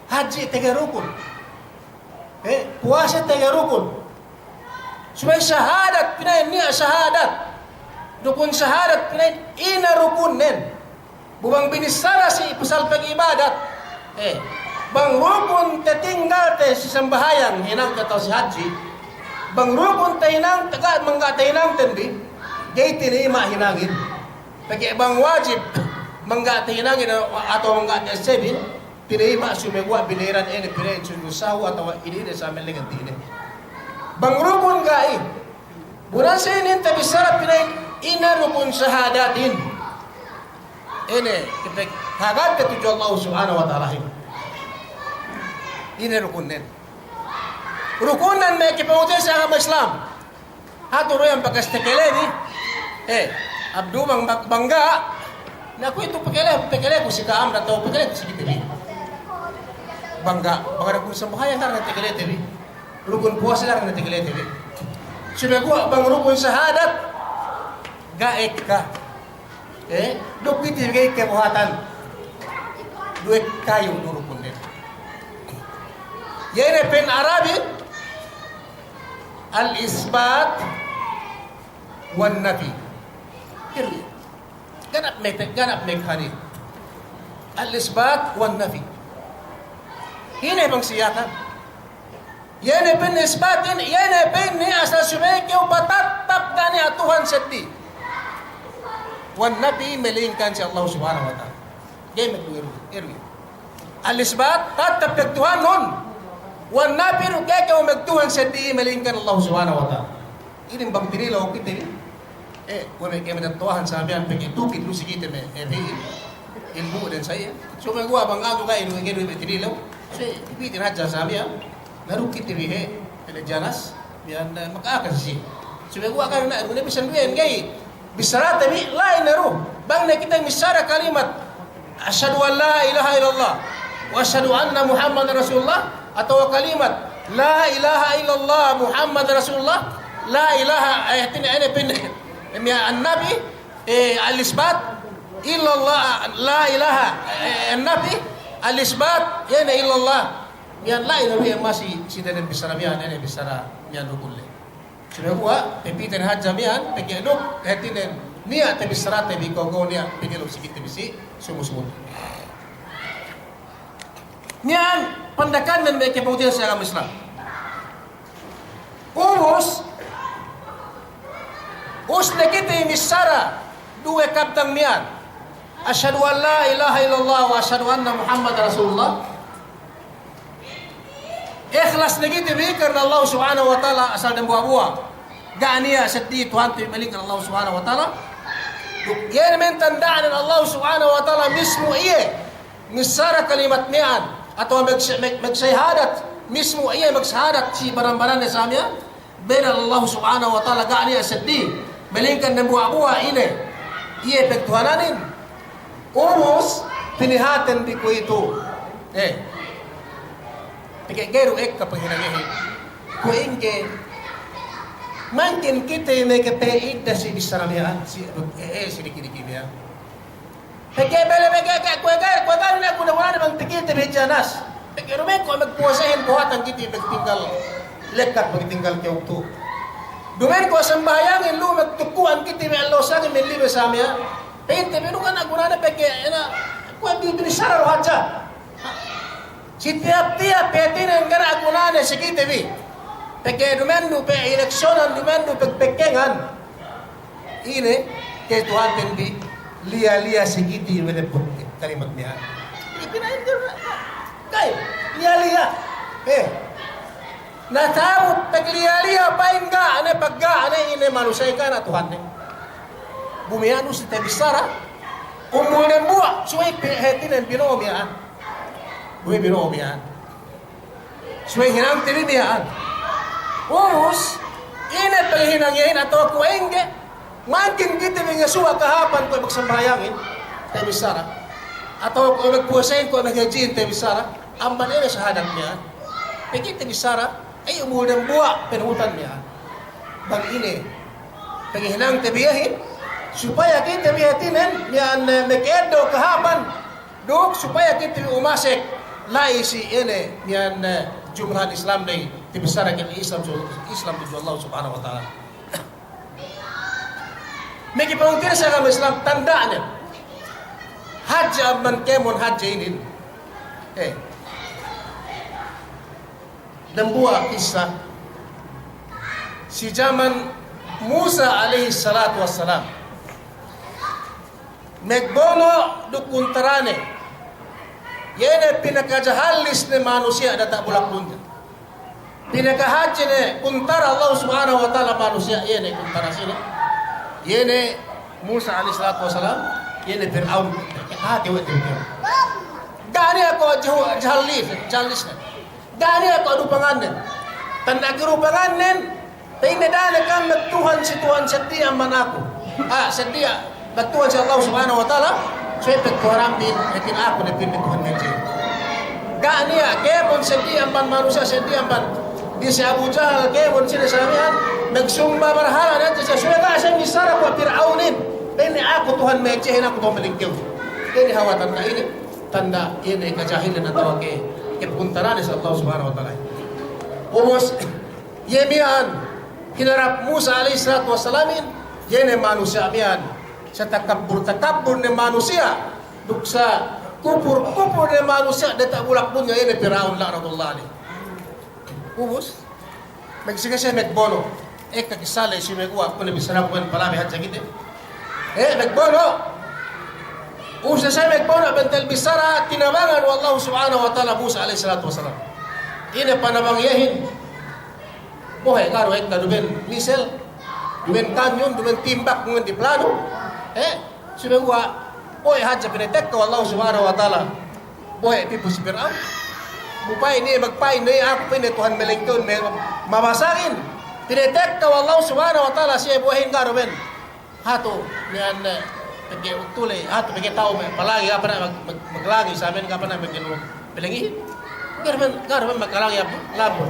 Hadji' tege rukun. Eh, puwase tege rukun. Subey sahadat pina'in, niya' sahadat. Dukun sahadat pina'in, ine rukunnen? Bu bang binissara si pasal pag'ibadat, eh, bang rukun tatinggalte si sambahayang hinangte atawa si hadji', bang rukun tahinang, taga-, mangga' tahinangten bi, ga'i tinayima' hinangin. Pegge' bang wajib mangga' tahinangin atawa mangga' ta'essebin, tinayima' sumeguwa' binayaran ine pina'in sujud sahu atawa ine-ine sa mellengan ine. Bang rukun ga'i. Bu nan sa inin tabissara pina'in, ine rukun sahadatin? Ine, kite hagad tudju Allah Subhanahu wa Ta'alahin. Ine rukunnen? Rukunnen me' kipangutey si agama Islam. Hatu du iyan bakas takale bi. Eh, abdu bang, bang, bang ga'. Na kuwe'itu pakale, pakaleku si ka'am atawa pakaleku si kite bi. Bang ga', bang ga' rukun sambahayang, ga' ne takalete bi. Rukun puwase, ga' ne takalete bi. Sumeguwa' bang rukun sahadat, ga' ekka. Eh, duk kite ga'i kebuhatan. Duwe kayu du rukunnen. Iye ne pa'in Arabi, al-isbat wan nafi. Iri. Ga' ne mete, ga' ne mekani. Al-isbat wan nafi. Ine bang siyatan. Iye ne pa'in isbatin, iye ne pa'in ne asal subey kew patattap ga' niya' Tuhan seddili. Wan nafi, melingkan si Allah Subhanahu wa Ta'ala. Ga'i magduwe-ruwe, iru. Al-isbat, tattap pagtuhanun. Wan nafi, du ga'i kew magtuhan seddili, melingkan Allah Subhanahu wa Ta'ala. Inin bang tinilew kite bi. Eh, kuwe' me' kemedetto'ahan sa miya'an pegge' tukid lu si kite me', eh, bi. Ilmu'den sa iye. Sumeguwa' bang anu ga'i du, ga'i du me' tinilew. Sa iye, bitin hadja sa miya'an. Na duk kite bi he, pele janas. Miya'an, eh, maka'akas si. Sumeguwa' ga'i du na, du ne bisan duwen ga'i. Bissarate bi, la'i ne du. Bang ne kite missara kalimat. Ashhadu an la ilaha illallah wa ashhadu anna Muhammadan Rasulullah, atawa kalimat la ilaha illallah Muhammadan Rasulullah, la ilaha, eh, hātinen, ine pa'in, miya'an nafi, eh, al-isbat, illallah, la ilaha, eh, nafi, al-isbat, iye ne illallah. Miya'an la'i ne du iye masi si diyalem bissara miya'an, ine bissara miya'an du kulle'. Sumeguwa', pepite ne hadja miya'an, pegge' duk, hātinen, niya' tabissarate bi ko', ko' niya' pegge' duk si kite bi si, sumu-sumu. Miya'an, pandakannen me' kapungtina'ihan si agama Islam. Ubus, ubus ne kite missara, duwe kabtang miya'an. Ashhadu an la ilaha illallah wa ashhadu anna Muhammadan Rasulullah. Ikhlas ne kite bi karna Allah Subhanahu wa Ta'ala asal dembuwa'-buwa'. Ga' niya' seddili Tuhante bi melingkan Allah Subhanahu wa Ta'ala. Duk iye ne me' tanda'nen Allah Subhanahu wa Ta'ala mismu iye missara kalimat miya'an, atawa mag-, mag-, magsahadat, mismu iye magsahadat si baran-baranne sa miya'an. Bennal Allah Subhanahu wa Ta'ala ga' niya' seddili, melingkan dembuwa'-buwa' ine, iye pagtuhananin. Ubus, pinihaten bi kuwe'itu. Eh. Pegge' ga'i du ekka paghinangehin. Kuwe' ingge, mangkin kite me' kapa'idda si bissara miya'an, si, eh, eh, si diki'-diki' miya'an. Pegge' bele, pegge' ke, kuwe' ga'i, kuwe' ga'i ne guna-gunane bang takite bi janas. Pegge' duma'in ko' magpuwasahin buhatan kite magtinggal lekkat, magtinggal kewaktu. Duma'in ko' sambahayangin lu magtuku'an kite bi ellew sangem mellibe sa miya'an. Pa'inte bi du ga' ne gunane pegge' ina, kuwe' bi-, binissara du hadja. Si tiyap-tiyap hātinen ga' ne gunane si kite bi. Pegge' duma'in du pe eleksiyonan, duma'in du pegpegkengan. Ine, ke Tuhanten bi, liya-liya si kite bi malebbut kalimat miya'an. Ine pina'in du, ga'i, liya-liya. Eh. Na ta'u pagliya-liya pa'in ga' ne, pagga' ne ine manusiya'in ga' ne Tuhanne. Bu miya'an du si tabissara, umul dembuwa', subey pe hātinen bino'o miya'an. Subey bino'o miya'an. Subey hinangte bi miya'an. Ubus, ine paghinangehin atawa kuwe' ingge, mangkin kite bi ngasuwa' kahāpan kuwe' magsambahayangin, tabissara. Atawa kuwe' magpuwasahin, kuwe' maghadji'in, tabissara. Amban ine sahadat miya'an. Pegge' tabissara, ay umul dembuwa' panuhutan miya'an. Bang ine, paghinangte bi iyehin, supaya kite bi hātinen, miya'an, eh, maka'eddo' kahāpan, duk supaya kite bi umasek la'i si ine miya'an, eh, jumlahan Islam ley, tabissara kite Islam, Islam tudju Allah Subhanahu wa Ta'ala. Miki pungtina'i si agama Islam, tanda'nen. Hadja amban kēmon hadja inin. Eh. Dambuwa' kissa. Si jaman Musa alayhis salatu wassalam. Magbono' duk kuntarane. Iye ne pinakajahallis ne manusiya' diyata' bulak dunya. Pinakahadje ne kuntara Allah Subhanahu wa Ta'ala manusiya', iye ne kuntara sine. Iye ne Musa alayhis salatu wassalam, iye ne Pir'aun. Hati we' te. Ga' niya' ko' jahu-, jahallis, jahallis ne. Ga' niya' ko' dupangannen. Tanda' kadupangannen, pa'inne, da'a ne ka'am magtuhan si Tuhan seddili amban aku. Ah, seddili, magtuhan si Allah Subhanahu wa Ta'ala, subey pagtuhananbin, lakin aku ne pa'inne Tuhan ngadji'. Ga' niya', kēmon seddili amban manusiya', seddili amban. Di si Abu Jahal, kēmon sine sa miya'an, Magsumba barhala ne hadja siye, subey ga' siye bissara kuwe' Pir'aunin. Pa'inne, "Aku Tuhan ma'edjehin, aku Tuhan malingkew." Ine hawal tanda' inin? Tanda' inin kajahilan atawa ke, kapuntalan si Allah Subhanahu wa Ta'ala. Ubus, iye miya'an, hinarap Musa alayhis salatu wassalamin, iye ne manusiya' miya'an, satakabbul-takabbul ne manusiya', duk sakupur-kupur ne manusiya', diyata' bulak dunya, iye ne Pir'aun la'natullah alayh. Ubus, magsige siye magbono'. Ekka kissa ley si maguwa', kuwe' ne bissara kuwe' ne palabey hadja kite. Eh, magbono'. Ubus siye magbono', bentel bissara, tinabangan we' Allah Subhanahu wa Ta'ala Musa alayhis salatu wassalam. Ine panabang iyehin? Bohe' ga'i du ekka duma'in misel, duma'in kanyun, duma'in timbak, duma'in diplanu. Eh, si maguwa', bohe' hadja pinatekka we' Allah Subhanahu wa Ta'ala. Bohe' pī pu si Pir'aun. Bu pa'in iye, magpa'in ne iye, "Aku," pa'inne, "Tuhan malingkewin, me-, mabasagin." Pinatekka we' Allah Subhanahu wa Ta'ala siye bohe'in, ga'i du ben. Hatu, miya'an, eh, pegge' uttule, hatu pegge' ta'u me' palagi, ga' pernah mag-, mag-, maglagi, sa miya'an ga' pernah pegge' nu pelengihin. Ga'i du ben, ga'i du ben maglagi, lambun.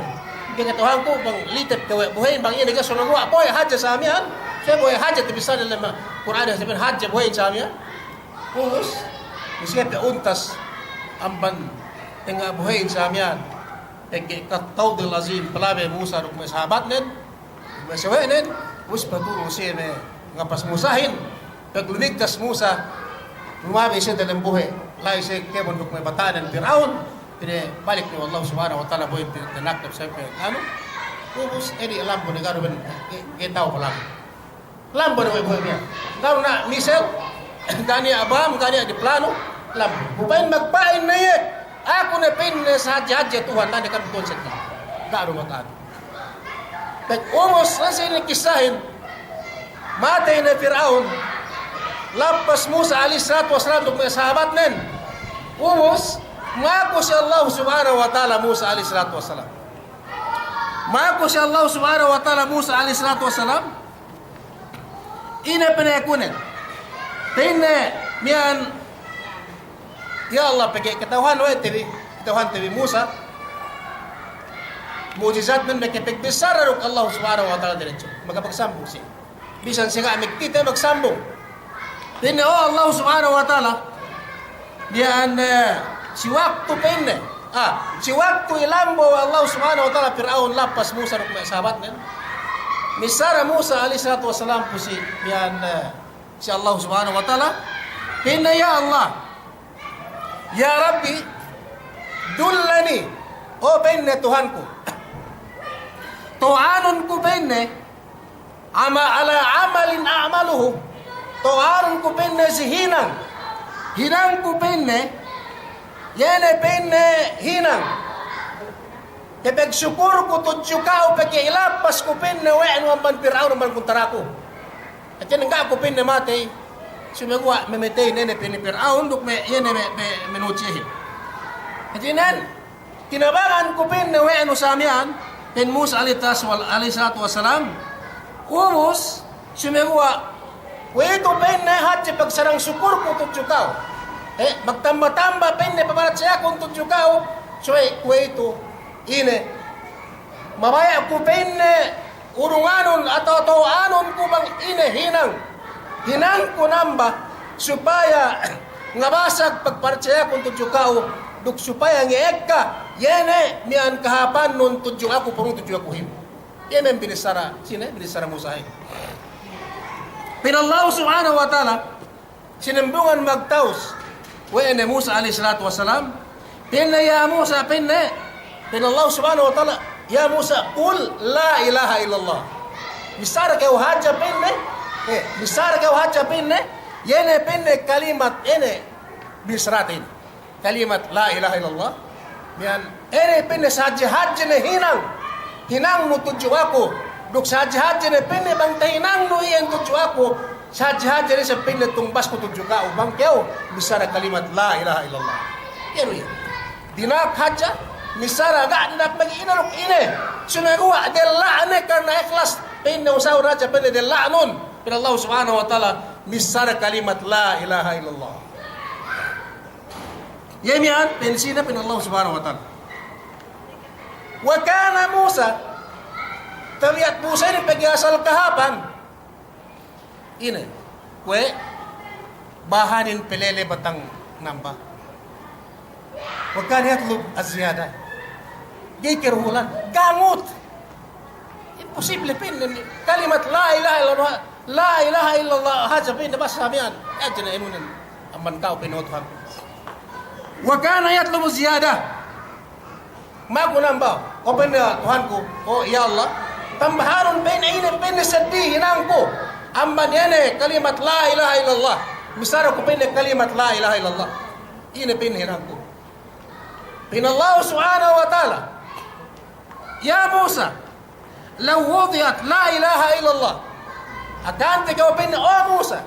Pegge' kata'uhanku bang litep kew we' bohe'in, bang iye ne ga' sōng guwa', bohe' hadja sa miya'an. Siye bohe' hadja tabissā diyalem Kur'an, sa miya'an hadja bohe'in sa miya'an. Ubus, masi pe untas amban tengnga' bohe'in sa miya'an, pegge' kattawdil azim, palabey Musa duk me' sahabatnen, duk me' sawe'nen, ubus paturun siye me' ngapas Musahin, paglumigtas Musa, lumabey siye diyalem bohe', la'i siye kēmon duk me' bata'nen Pir'aun, pinabalik ne we' Allah Subhanahu wa Ta'ala bohe'in, pinatanakkep siye pe anu, ubus, edi lambun ne ga'i du ben, ga'i, ga'i ta'u palagi. Lambun we' bohe' miya'an. Ga' du na misel, ga' niya' bam, ga' niya' diplanu, lambun. Bu pa'in magpa'in ne iye, "Aku ne," pa'inne, "sahadje-hadje Tuhan, da'a ne kami Tuhan seddili." Ga' du maka'an. Pag ubus, la'i si inin kissahin, matey ne Pir'aun, lappas Musa alayhis salatu wassalam duk me' sahabatnen. Ubus, maku si Allah Subhanahu wa Ta'ala Musa alayhis salatu wassalam. Maku si Allah Subhanahu wa Ta'ala Musa alayhis salatu wassalam, ine pa'inne kunen? Pa'inne miya'an, "Ya Allah, pegge' kata'uhan we' te bi, kata'uhante bi Musa, mu'jizatnen, meke pagbissara duk Allah Subhanahu wa Ta'ala diretso, maka magsambung siye. Bisan siye ga' magkite, magsambung." Pa'inne, "O Allah Subhanahu wa Ta'ala, miya'an, eh, si waktu," pa'inne, ah, si waktu ilambo we' Allah Subhanahu wa Ta'ala Pir'aun lappas Musa duk me' sahabatnen, missara Musa alayhis salatu wassalam pu si, miya'an, eh, si Allah Subhanahu wa Ta'ala, pa'inne, "Ya Allah, ya Rabbi, dullani, o," pa'inne, "Tuhanku, to'anun ku," pa'inne, "ama-, ala amalin a'maluhu." To'anun ku, pa'inne, si hinang. Hinangku, pa'inne, iye ne, pa'inne, hinang. Kapagsukulku tudju ka'u pegge' ilappas ku, pa'inne, we' nu amban Pir'aun amban kuntaraku. Hātinen ga' ku, pa'inne, matey. Sumeguwa' mamatey ne, pa'inne, Pir'aun duk me', iye ne me', me', me' nuhut siyehin. Hātinen, tinabangan ku, pa'inne, we' nu sa miya'an, pa'in Musa alayhi tas-, wal-, alayhis salatu wassalam. Ubus, sumeguwa', kuwe'itu, pa'inne, hadje pagsarang sukulku tudju ka'u. Eh, magtamba-tamba, pa'inne, pamaratsayakun tudju ka'u, subey kuwe'itu, ine, mabaya' ku, pa'inne, urunganun atawa to'anun ku bang ine hinang, hinangku namba, supaya ngabasag pagparatsayakun tudju ka'u, duk supaya nge'ekka, iye ne miya'an kahāpannun tudju aku, purung tudju akuhin. Iye me' binissara, sine, binissara Musahin. Pa'in Allah Subhanahu wa Ta'ala, sinambungan magtawus we' ne Musa alayhis salatu wassalam, pa'inne, "Ya Musa," pa'inne, pa'in Allah Subhanahu wa Ta'ala, "Ya Musa, qul la ilaha illallah." Bissara kew hadja, pa'inne, eh, bissara kew hadja, pa'inne, iye ne, pa'inne, kalimat ine, bissaratin. Kalimat la ilaha illallah. Miya'an, ine, pa'inne, sahadje-hadje ne hinang, hinangnu tudju aku. Duk sahadje-hadje ne, pa'inne, bang tahinangnu iyan tudju aku, sahadje-hadje ne isab, pa'inne, tungbasku tudju ka'u bang kew bissara kalimat la ilaha illallah. Iye du iye. Dina'ak hadja, missara, ga' dina'ak magine duk ine. Sumeguwa' della'ne karna ikhlas, pa'inne, usaha hadja, pa'inne, della'nun. Pa'in Allah Subhanahu wa Ta'ala, missara kalimat la ilaha illallah. Iye miya'an, pa'in sine, pa'in Allah Subhanahu wa Ta'ala. Wa kana Musa, Tabi'at Musa inin pegge' asal kahāpan. Ine, kuwe' bahanin pelele batang namba. Wa kana yatlub az-ziyada. Ga'i karuhulan, gangut. Imposible pa'inne kalimat la ilaha illallah, la ilaha illallah hadja pa'inne basa sa miya'an. Hadja ne inunen amban ka'u pa'inne, o Tuhan. Wa kana yatlubu ziyada. Maku namba, o pa'inne Tuhanku, o ya Allah, tambahanun pa'inne ine pa'inne seddili hinangku amban ine kalimat la ilaha illallah. Missara ku pa'inne kalimat la ilaha illallah. Ine pa'inne hinangku. Pa'in Allah subhanahu wa ta'ala, ya Musa, law wudi'at la ilaha illallah. Akahante kew pa'inne, o Musa,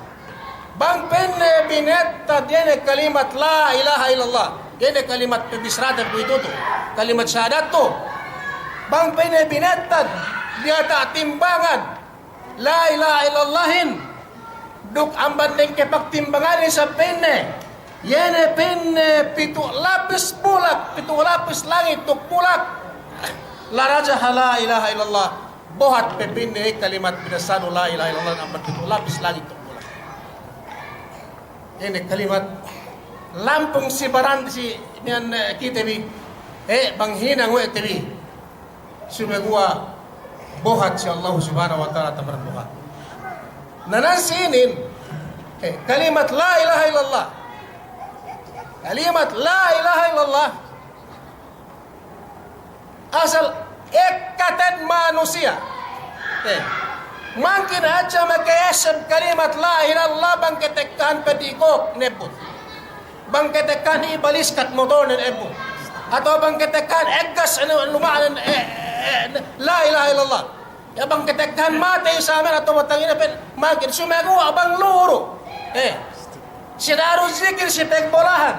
bang pa'inne binettad iye ne kalimat la ilaha illallah, iye ne kalimat pebissarate kuwe'itu tu, kalimat sahadat tu. Bang pa'inne binettad diyata' timbangan la ilaha illallahin, duk amban dengke pagtimbanganin isab pa'inne, iye ne pa'inne pitu' lapis bulak, pitu' lapis langit duk bulak. La rajaha la ilaha illallah. Bohat pe pa'inne kalimat binasanu la ilaha illallah amban pitu' lapis langit duk bulak. Ine kalimat lampung si baran si miya'an, eh, kite bi. Eh, bang hinang we' te bi. Sumeguwa' bohat si Allah subhanahu wa ta'ala, tambaran bohat. Na nan si inin, eh, kalimat la ilaha illallah. Kalimat la ilaha illallah. Asal ekkaten manusiya'. Eh, mangkin hadja maka'esseb kalimat la ilaha illallah bang ketekkahan peddi' kok nebbut. Bang ketekkahan ibaliskat motornen ebbut. Atawa bang ketekkahan eggas anu luma'nen, eh, eh, la ilaha illallah. Ya bang ketekkahan matey samen atawa batang ine pe, mangkin sumeguwa' bang luru. Eh. Si daru zikir si pegbolahan.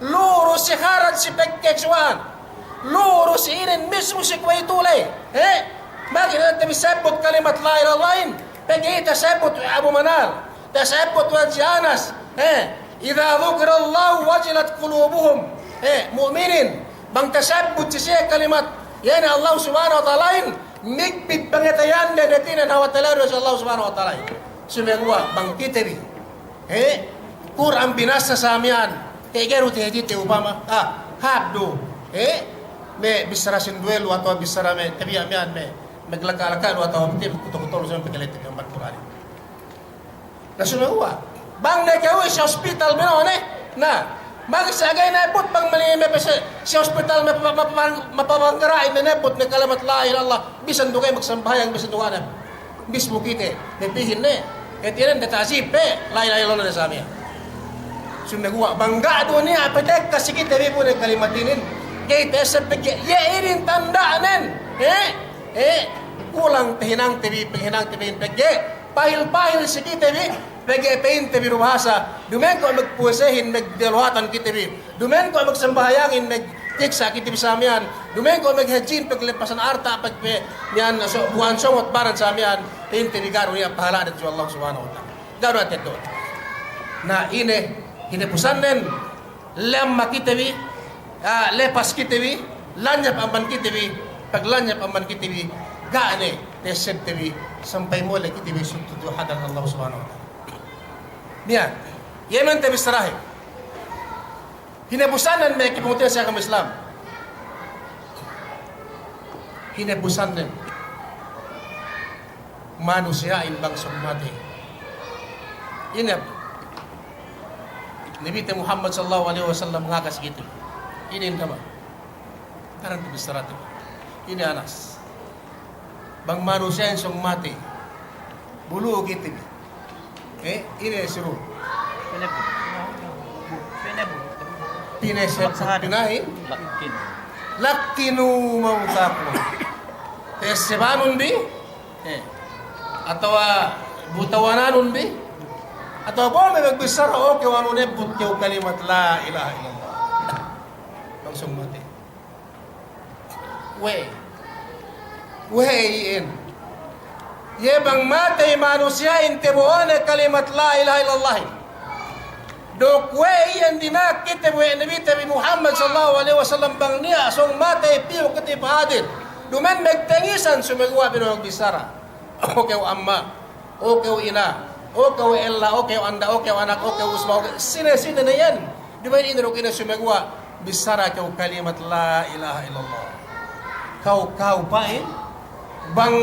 Luru si haraj si pegkesuwa'an. Luru si inin mismu si kuwe'itu ley. Eh. Mangkin ine te bi sebbut kalimat la ilaha illallahin. Pegge' tasebbut we' Abu Manal. Tasebbut we' Haji Anas, eh, idza dzukirallahu wajilat qulubuhum. Eh, mu'minin, bang tasebbut si siye kalimat, iye ne Allah subhanahu wa ta'alahin, migbit pangateyande, hātinen hawal talew du si Allah subhanahu wa ta'alahin. Sumeguwa' bang kite bi, eh, Kur'an binassa sa miya'an, ke ga'i du tahajjudte upama, ah, hāp du, eh, me' bissara sinduwe lu atawa bissara me' tabiya' miya'an me', me' galaka'-galaka' lu atawa me' kuto-kuto lu sa miya'an pegge' ley te bi amban Kur'anin. Na sumeguwa', bang ne kew si hospital bi no ne, na, bang sa ga'i nebbut bang mani me' pe si, si hospital me' pa, ma, ma, mapabanggara'in ne nebbut ne kalimat la ilaha illallah, bisan du ga'i magsambahayang, bisan du ga'i ne. Mismu kite, me' pihin ne, hātinen ne ta'zib pe, la ilaha illallah ne sa miya'an. Sumeguwa', bang ga' du niya' patekka si kite bi bu ne kalimat inin, ga'i ta'esseb pegge' iye inin tanda'nen, eh, eh, kulang pahinangte bi, pahinangte bi pegge' pahil-pahil si kite bi, pegge' pa'inte bi du bahasa, duma'in ko' magpuwasehin, magdeluhatan kite bi, duma'in ko' magsambahayangin, magtiksa' kite bi sa miya'an, duma'in ko' maghadjihin, paglepasan arta', pag pe, miya'an, so, buwan songot baran sa miya'an, pa'inte bi ga' du niya' pahala'nen tudju Allah subhanahu wa ta'ala. Ga' du niya' tudju. Na ine, hinapusannen, lemma kite bi, ah, lepas kite bi, lanyap amban kite bi, paglanyap amban kite bi, ga' ne ta'essebte bi, sampay mole' kite bi tudju hadarat Allah subhanahu wa ta'ala. Niya', iye mante bissarahin. Hinapusannen me' kapungtina'ihan si agama Islam. Hinapusannen. Manusiya'in bang sōng matey. Ine, Nabite Muhammad sallallahu alaihi wasallam ngakas gitu. Ine, indama. Taran tu bissarate. Ine, Anas. Bang manusiya'in sōng matey. Bulu gitu. Eh, ine suru. Pinebu. Pinebu. Pinebu. Pinebu. Lakkinu. Lakkinu mautakum. Ta'essebanun bi. Eh. Atawa butawananun bi. Atawa bang me' magbissara, oke, anu, nebbut kew kalimat la ilaha illallah. Langsung matey. We'ey. We'ey iyan. Iye bang matey manusiya'in tabo'one kalimat la ilaha illallahin. Duk we'ey iyan dina'ak kite bi we' Nabite bi Muhammad sallallahu alaihi wasallam bang niya' sōng matey piyu kite bi pahadin. Duma'in magtangisan, sumeguwa' bi du magbissara. O kew amma', o kew ina', o kew ella', o kew anda', o kew anak, o kew usba, o kew sine-sine ne iyan. Duma'in ine duk ine, sumeguwa' bissara kew kalimat la ilaha illallah. Kaw, kaw pa'in, bang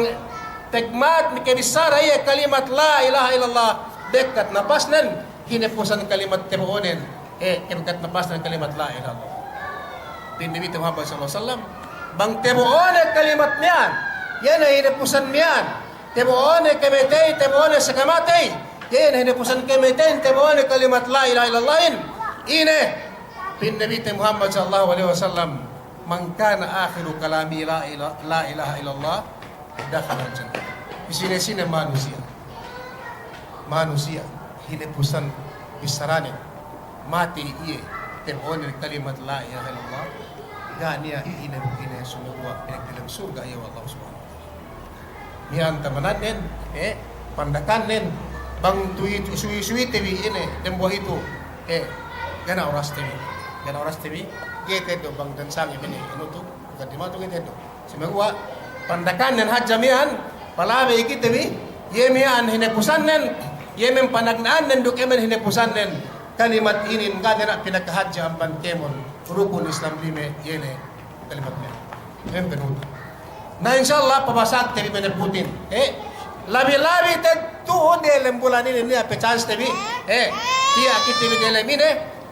tegmat makabissara iye kalimat la ilaha illallah, bekkat napasnen hinepusan kalimat tabo'onen, eh, bekkat napasnen kalimat la ilaha illallah. Pa'in Nabite Muhammad sallallahu alaihi wasallam, bang tabo'one kalimat miya'an, iye ne hinepusan miya'an, tabo'one kamatey, tabo'one sakamatey, iye ne hinepusan kamatey, tabo'one kalimat la ilaha illallahin, ine, pa'in Nabite Muhammad sallallahu alaihi wasallam, "Man kana akhiru kalamihi la ila-, la ilaha illallah, dakhalal jannah." Sine-sine manusiya', manusiya' hinepusan bissarane, matey iye tabo'one kalimat la ilaha illallah, ga' niya' ine, ine, sumeguwa' pinagdiyalem surga' iye we' Allah Subhanahu wa Ta'ala. Miya'an tamanannen, eh, pandakannen, bang tuwi-, suwi-suwite bi ine, dembuwa' itu, eh, ga' ne oraste bi, ga' ne oraste bi, ga'i teddo' bang dansangi bi ine, anu tu, bukan dimatu ga'i teddo'. Sumeguwa' pandakannen hadja miya'an, palabey kite bi, iye miya'an hinepusannen, iye miya'an panagna'annen duk iye miya'an hinepusannen, kalimat inin ga' ne pinakahadje amban kēmon rukun Islam lime, iye ne kalimat miya'an. Iye ne penuhut. Na, insya Allah, pabasagte bi manebbutin. Eh, labi-labi te'ed tu'u delem bulan inin, niya' pe chance te bi. Eh, tiya' kite bi delem ine,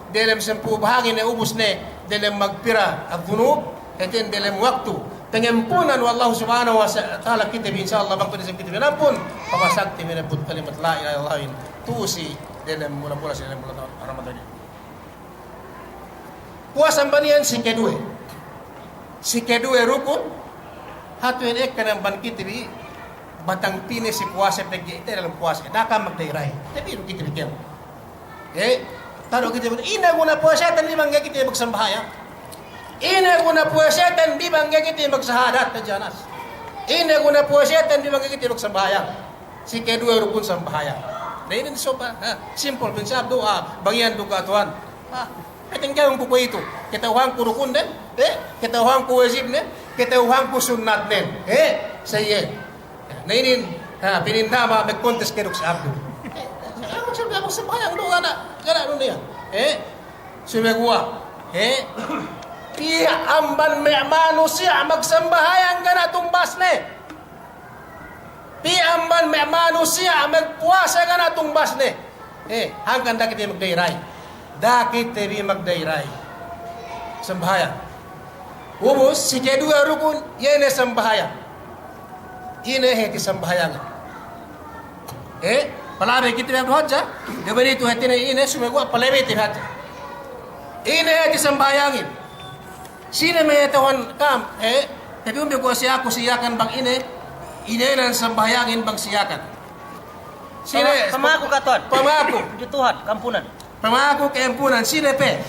delem sampū' bahangin ne ubus ne, delem magpira adh-dhunub, hātinen delem waktu pangampunan we' Allah Subhanahu wa Ta'ala kite bi, insya Allah, bang tu'u ne isab kite bi nampun, pabasagte bi manebbut kalimat la ilaha illallahin, tu'u si delem mula-mula si delem bulan Ramadan inin. Puwas amban iyan si keduwe. Si keduwe rukun, hatu iyan ekka ne amban kite bi, batang pī ne si puwase pegge' te dalem puwase, da'a kam magdayray. Tabi' du kite bi kēmon. Eh, tabi' du kite bi, ine guna puwaseten bi bang ga'i kite magsambahayang? Ine guna puwaseten bi bang ga'i kite magsahadat hadja nas? Ine guna puwaseten bi bang ga'i kite magsambahayang? Si keduwe rukun sambahayang. Na inin sopa, ha, simple, pinsab du'a, bang iyan duga Tuhan. Ha, peting kēmon ku kuwe'itu, kata'uhanku rukunden, eh, kata'uhanku wajibnen, kata'uhanku sunnatnen, eh, sa iye. Na inin, ha, pinindama magkontes ke duk si Abdu. Eh, aku sudah aku sambahayang du'a na, ga' ne dunya. Eh, sumeguwa', eh, tiya' amban me' manusiya' magsambahayang ga' ne tumbasne. Pī amban me' manusiya' magpuwase ga' ne tumbasne. Eh, hangkan da'a kite bi magdayray. Da'a kite bi magdayray. Sambahayang. Ubus, si keduwe rukun, iye ne sambahayang. Ine hāti sambahayangin? Eh, palabey kite bi hadja. Duma'in itu hātinen ine, sumeguwa' palabey te bi hadja. Ine hāti sambahayangin? Sine me' kata'uhan kam, eh, tabi' umbi ku si aku si Yakan bang ine, ine nan sambahayangin bang si Yakan. Sine? Pama-, pamaku kata'uhan. Pamaku. Tudju Tuhan, ka'ampunan. Pamaku ka'ampunan, sine pe?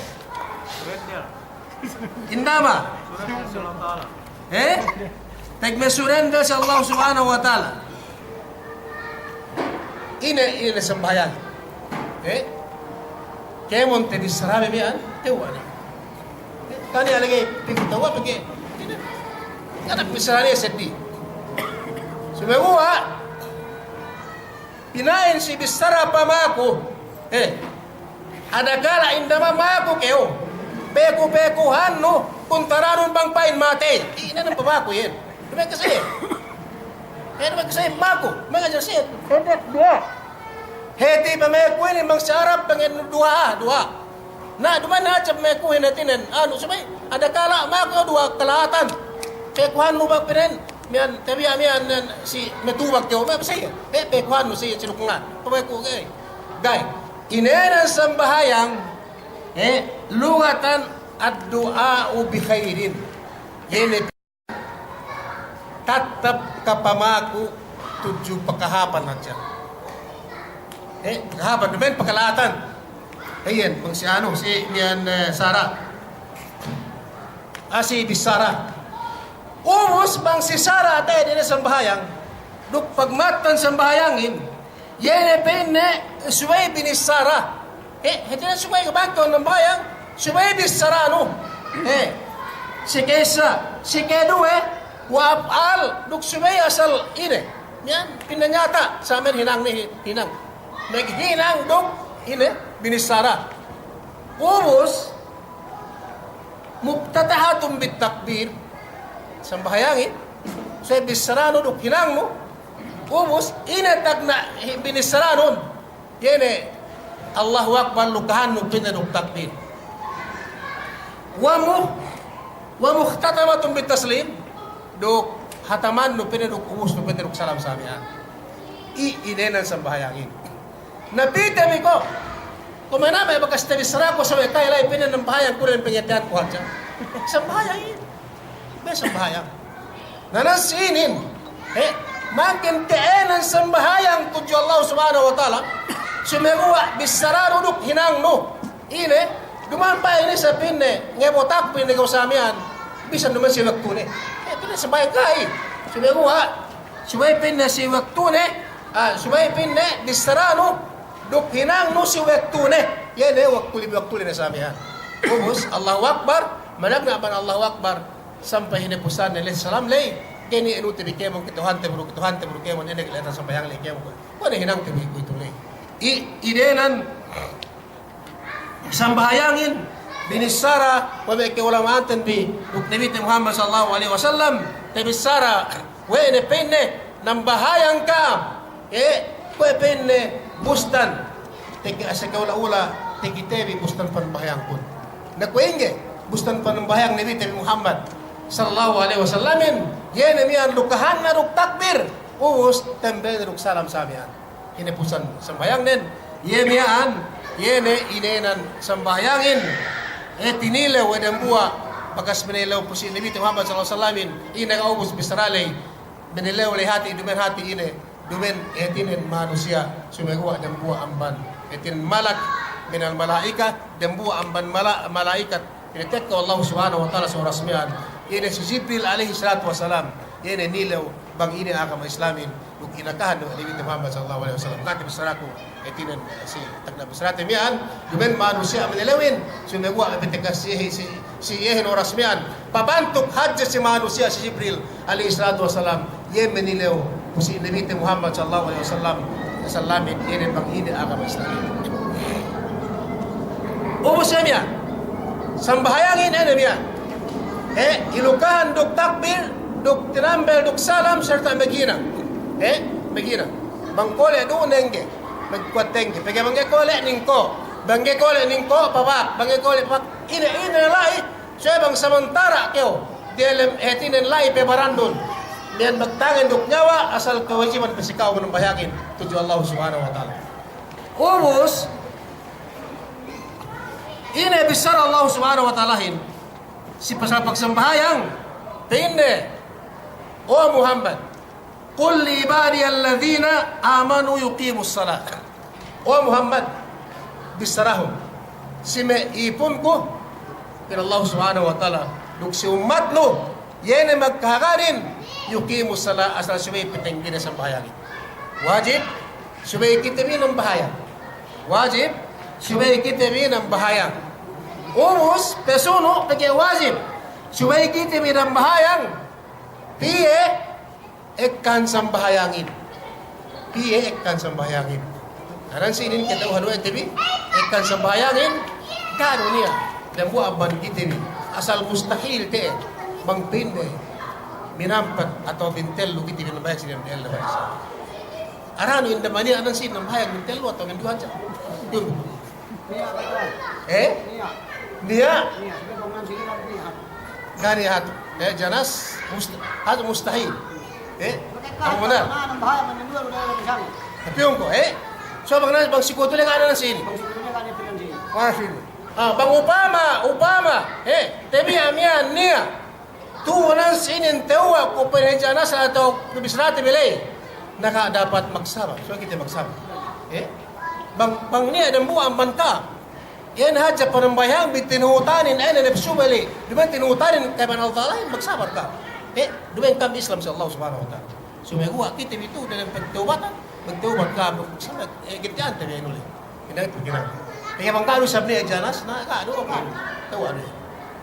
Indama. Eh? Pagmasurrender si Allah Subhanahu wa Ta'ala. Ine, ine sambahayang. Eh? Kēmon tabissara me' miya'an, tewwa' ne. Eh, kani alagi piku tewwa' pegge' ine. Kata bissara ne seddi. Sumeguwa', pina'in si bissara pamaku. Eh. Adakala' indama maku kew, peku-pekuhannu, kuntaranun bang pa'in matey. Ine ne pamaku iyan? Duma'in ke siye. Eh, duma'in ke siye maku, duma'in ke siye. Pendek du'a. Hāti pamaku inin bang si Arab pangen du'a, du'a. Na, duma'in hadja pamaku inin hātinen, anu, subey, adakala' maku du'a kala'atan. Pekuhannu bang pa'in, miya'an, tabiya' miya'an, si matubak kew, me' siye. Eh, pekuhannu siye, si lukungan. Pamaku, eh. Ga'i. Ine nan sambahayang, eh, lugatan addu'a'u bi khairin. Ine tattap kapamaku tudju pakahapan hadja. Eh, pakahapan, duma'in pakala'atan. Iyan, bang si anu, si miya'an, eh, sara'. Ah, si bissara. Ubus bang si sara' te'ed ine sambahayang. Duk pagmattan sambahayangin. Iye ne pa'inne subey binissara. Eh, hātinen subey bang kew nambahayang, subey bissaranu. Eh, si ka'issa, si kaduwe, Wa af'al, duk subey asal ine. Miya'an, pinanyata', sa' miya'an hinang ne, hi-, hinang. Maghinang duk ine, binissara. Ubus, muftatahatun bit takbir. Sambahayangin, subey bissaranu duk hinangnu. Ubus, ine tagna' hi-, binissaranun. Iye ne, Allahu Akbar, lukahannu pa'inne duk takbir. Wa mu-, wa mukhtatamatun bit taslim, duk hatamannu pa'inne duk ubusnu pa'inne duk salam sa' miya'an. I-, inēnan sambahayangin. Na pī te bi ko', kuwe' me' name bakas tabissaraku sawe' kay la'i pa'inne nambahayang ku dem pangateyanku hadja. Sambahayangin. Be sambahayang. Na nan si inin, he, makin ka'ēnan sambahayang tudju Allah Subhanahu wa Ta'ala, sumeguwa' bissaranu duk hinangnu. Ine, duma'in pa'in isab pa'inne, ngebotak pa'inne kew sa' miya'an, bisan duma'in si waktune. He, pa'inne sambahayang kay. Sumeguwa', subey pa'inne si waktune, ah, subey pa'inne bissaranu duk hinangnu si waktune. Iye ne waktu lime waktu lime sa' miya'an. Ubus, Allahu Akbar, managna' amban Allahu Akbar. Sampay hinapusan ne ley salam ley, ga'i ne inute bi kēmon, kata'uhante bi du, kata'uhante bi du kēmon, ine kale'atan sambahayang ley kēmon. Kuwe' ne hinangte bi kuwe'itu ley. I-, inēnan sambahayangin, binissara we' me' ka'ulama'anten bi, duk Nabite Muhammad sallallahu alaihi wasallam, tabissara we' ne pa'inne, nambahayang ka'am. E, kuwe' pa'inne bustan, teke ase ka'ula-ula, takite bi bustan panambahayangkun. Na kuwe' ingge, bustan panambahayang Nabite bi Muhammad sallallahu alaihi wasallamin, iye ne miya'an lukahanna duk takbir, ubus tambelne duk salam sa' miya'an. Hinapusan sambahayangnen, iye miya'an, iye ne inēnan sambahayangin, e tinilew we' dambuwa', bakas manilew pu si Nabite Muhammad sallallahu alaihi wasallamin, ine ga' ubus bissara ley, manilew ley hati', duma'in hati' ine, duma'in hātinen manusiya', sumeguwa' dambuwa' amban hātinen malak, minal mala'ika, dambuwa' amban mala-, mala'ikat. Ine tekka we' Allahu Subhanahu wa Ta'ala si oras miya'an. Ine si Jibril alaihi salatu wassalam. Ine nilew bang ine agama Islamin. Duk inakahan we' Nabite Muhammad sallallahu alaihi wasallam. Kati bissaraku, hātinen si tagna' bissarate miya'an. Duma'in manusiya' manilewin. Sumeguwa' me' tekka si, si, si iyehin oras miya'an. Pabantuk hadja si manusiya' si Jibril alaihi salatu wassalam, iye manilew pu si Nabite Muhammad sallallahu alaihi wasallam, sallamin, iye ne bang ine agama Islam. Ubus iye miya'an. Sambahayangin ine miya'an. E, ilukahan duk takbir, duk tinambel, duk salam, sarta' maghinang. E, maghinang. Bang kole' du nengge, magkuwat tengge. Pegge' bang ga'i kole' ningko'. Bang ga'i kole' ningko', pabak. Bang ga'i kole' pabak. Ine, ine la'i, Subey bang samantara' kew diyalem hātinen la'i pe barandun, miya'an magtangan duk niyawa, asal kewajiban pe si ka'u manambahayangin tudju Allah Subhanahu wa Ta'ala. Ubus, ine bissara Allah Subhanahu wa Ta'alahin si pasal pagsambahayang, pa'inne, O Muhammad, Qul li ibadiyalladzina amanu yuqimus salah. O Muhammad, bissarahun si me' ipunku, pa'in Allah Subhanahu wa Ta'ala, duk si ummatnu, iye ne magkahagad in, yuqimus salah, asal subey patenggine sambahayangin. Wajib subey kite bi nambahayang. Wajib subey kite bi nambahayang. Ubus, pasunu', pegge' wajib subey kite bi nambahayang, piye ekkan sambahayangin. Piye ekkan sambahayangin. Anan si inin kata'uhan we' te bi ekkan sambahayangin, ga' du niya'. Dambuwa' amban kite bi. Asal mustahil te'ed. Bang pa'inne minampat atawa mintellu kite bi nambahayang si inin ellew hadja. Aranu inda maniya' anan si inin nambahayang mintellu atawa minduwe hadja. Yun. E? Niya'? Ga' niya' hatu. E, janas, must-, hatu mustahil. E? Amu na. Tapi ungko, e? So, bang na, bang sikutu le ga' na sini. Bang sikutu le ga' na sini. Bang upama, upama, e, tabiya' miya'an niya'. Tu'u nan si inin tewwa' ku pa'in janas atawa ku bissarate bi ley. Na ga' dapat magsabar. So kite magsabar. E? Bang, bang niya' dambuwa' amban ka'am. Iyan hadja panambahayang bi tinuhutanin, e, napsu bi ley. Duma'in tinuhutanin kēmon Allah Ta'ala, magsabar ka'am. E? Duma'in ka'am Islam si Allah Subhanahu wa Ta'ala. Sumeguwa' kite bi tu'u dalem pagtawbatan, magtawbat ka'am, magsabar, e, ginti'ante bi anu ley. Ine pikilan. Pegge' bang ga' du isab niya' janas, na ga' du, ga' du. Tewwa' du.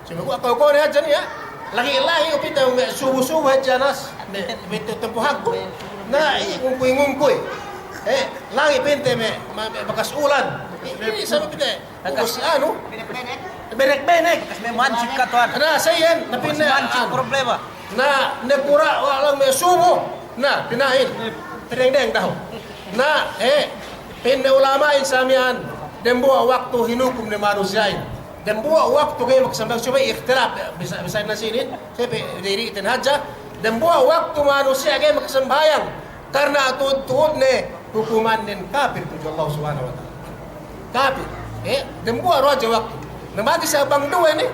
Sumeguwa' kew, kew ne hadja niya'. Lagi'-lagi' upite me' subu-subu hadja nas, me', me' tempo haggu. Na, i' ngungkuy-ngungkuy. Eh, lagi' pinte me', ma-, me' bakas ulan. I', i' sabi pinte, bakas anu. Benek-benek. Bakas me' mancik katuwan. Na, sa iyan, na pinte, bakas mancik anu. Problema. Na, nakura' we' lang me' subu. Na, pinahin. Pinengdeng dahu'. Na, eh, pa'in ne ulama'in sa miya'an, dembuwa' waktu hinukum ne manusiya'in. Dembuwa' waktu ga'i makasambahayang, subey ikhtilaf, bisa, bisa na sinin, subey diri'ten hadja. Dembuwa' waktu manusiya' ga'i makasambahayang, karna' tuud-tuudne hukumannen kapil tudju Allah Subhanahu wa Ta'ala. Kapil, eh, dembuwa' du hadja waktu. Na magi sa bang duwe ne,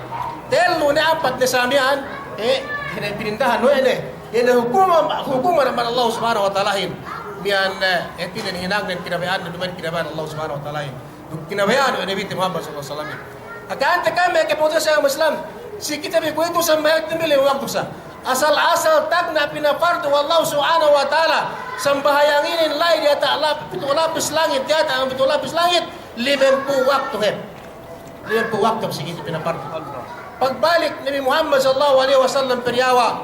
tellu ne, ampat ne sa miya'an, eh, ine pinindahan we' ne, ine hukuman, hukuman amban Allah Subhanahu wa Ta'alahin. Miya'an, eh, hātinen hinangnen kinabaya'an, duma'in kinabaya'an Allah Subhanahu wa Ta'alahin. Duk kinabaya'an we' Nabite Muhammad sallallahu alaihi wasallam. Hangkan te kami ke putus sa Islam. Si kite bi kuwe'itu sambahayang bi lime waktu sa. Asal-asal tagna' pinapardu we' Allah Subhanahu wa Ta'ala sambahayang inin la'i diyata' lap-, pitu' lapis langit, diyata' pitu' lapis langit, limempū' waktu hep. Limempū' waktu si kite pinapardu. Pagbalik Nabi Muhammad sallallahu alaihi wasallam pe diyawa',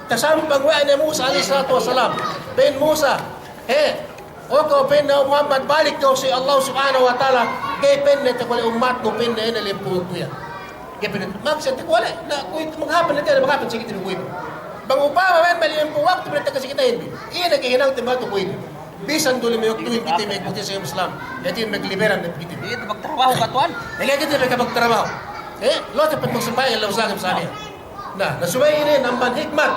tasampang we' ne Musa alaihi salatu wassalam. Pa'in Musa, he, O ka'u, pa'inne, o Muhammad, balik kew si Allah Subhanahu wa Ta'ala, ga'i, pa'inne, takole' ummatku, pa'inne, ine limempū' waktu iyan. Ga'i, pa'inne, maksud takole', na, kuwe'itu, maghāpan ne tiya', maghāpan si kite bi kuwe'itu. Bang upama, pa'inne, limempū' waktu, pa'inne, taga si kitehin bi. Ine kahinangte bi tu kuwe'itu. Bisan du lime waktuhin kite bi kuwe'itu si Islam. Jadi, magliberan ne kite bi. Iye, tu magtrabaho katuwan. Iye, kite bi magtrabaho. Eh, lo' te pa'in magsambahayang, lo' sa' sambahayang. Na, na subey inin amban hikmat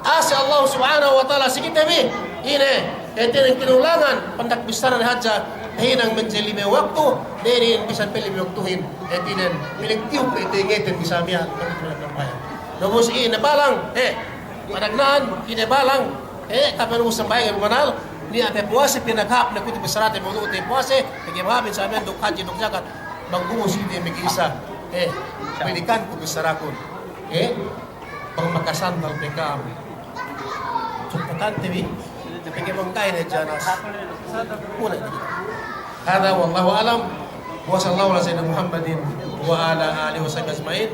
ase' Allah Subhanahu wa Ta'ala si kite bi, ine, hātinen kinulangan pandak bissānen hadja, hinang manjari lime waktu, dinin bisan pe lime waktuhin, hātinen, pinagtiyuk pe ite ingeten bi sa miya'an, ubus ine balang, eh, panagna'an, ine balang, eh, kapan ubus sambahayang, bumanal, niya' pe puwase, pinaghāp ne kuwe'itu bissārate, mawdu'te puwase, pegge' mahāpin sa miya'an duk hadji duk jakat, bang ubus ite magisa, eh, balikanku bissārakun. Eh, bang makasandal pe ka'am. Sukpatante bi, pegge' bang ga'i ne janas. Muna' dikit. Hadha wallahu a'lam. Wa sallallahu ala sayyidina Muhammadin wa ala alihi wa sahbihi ajma'in.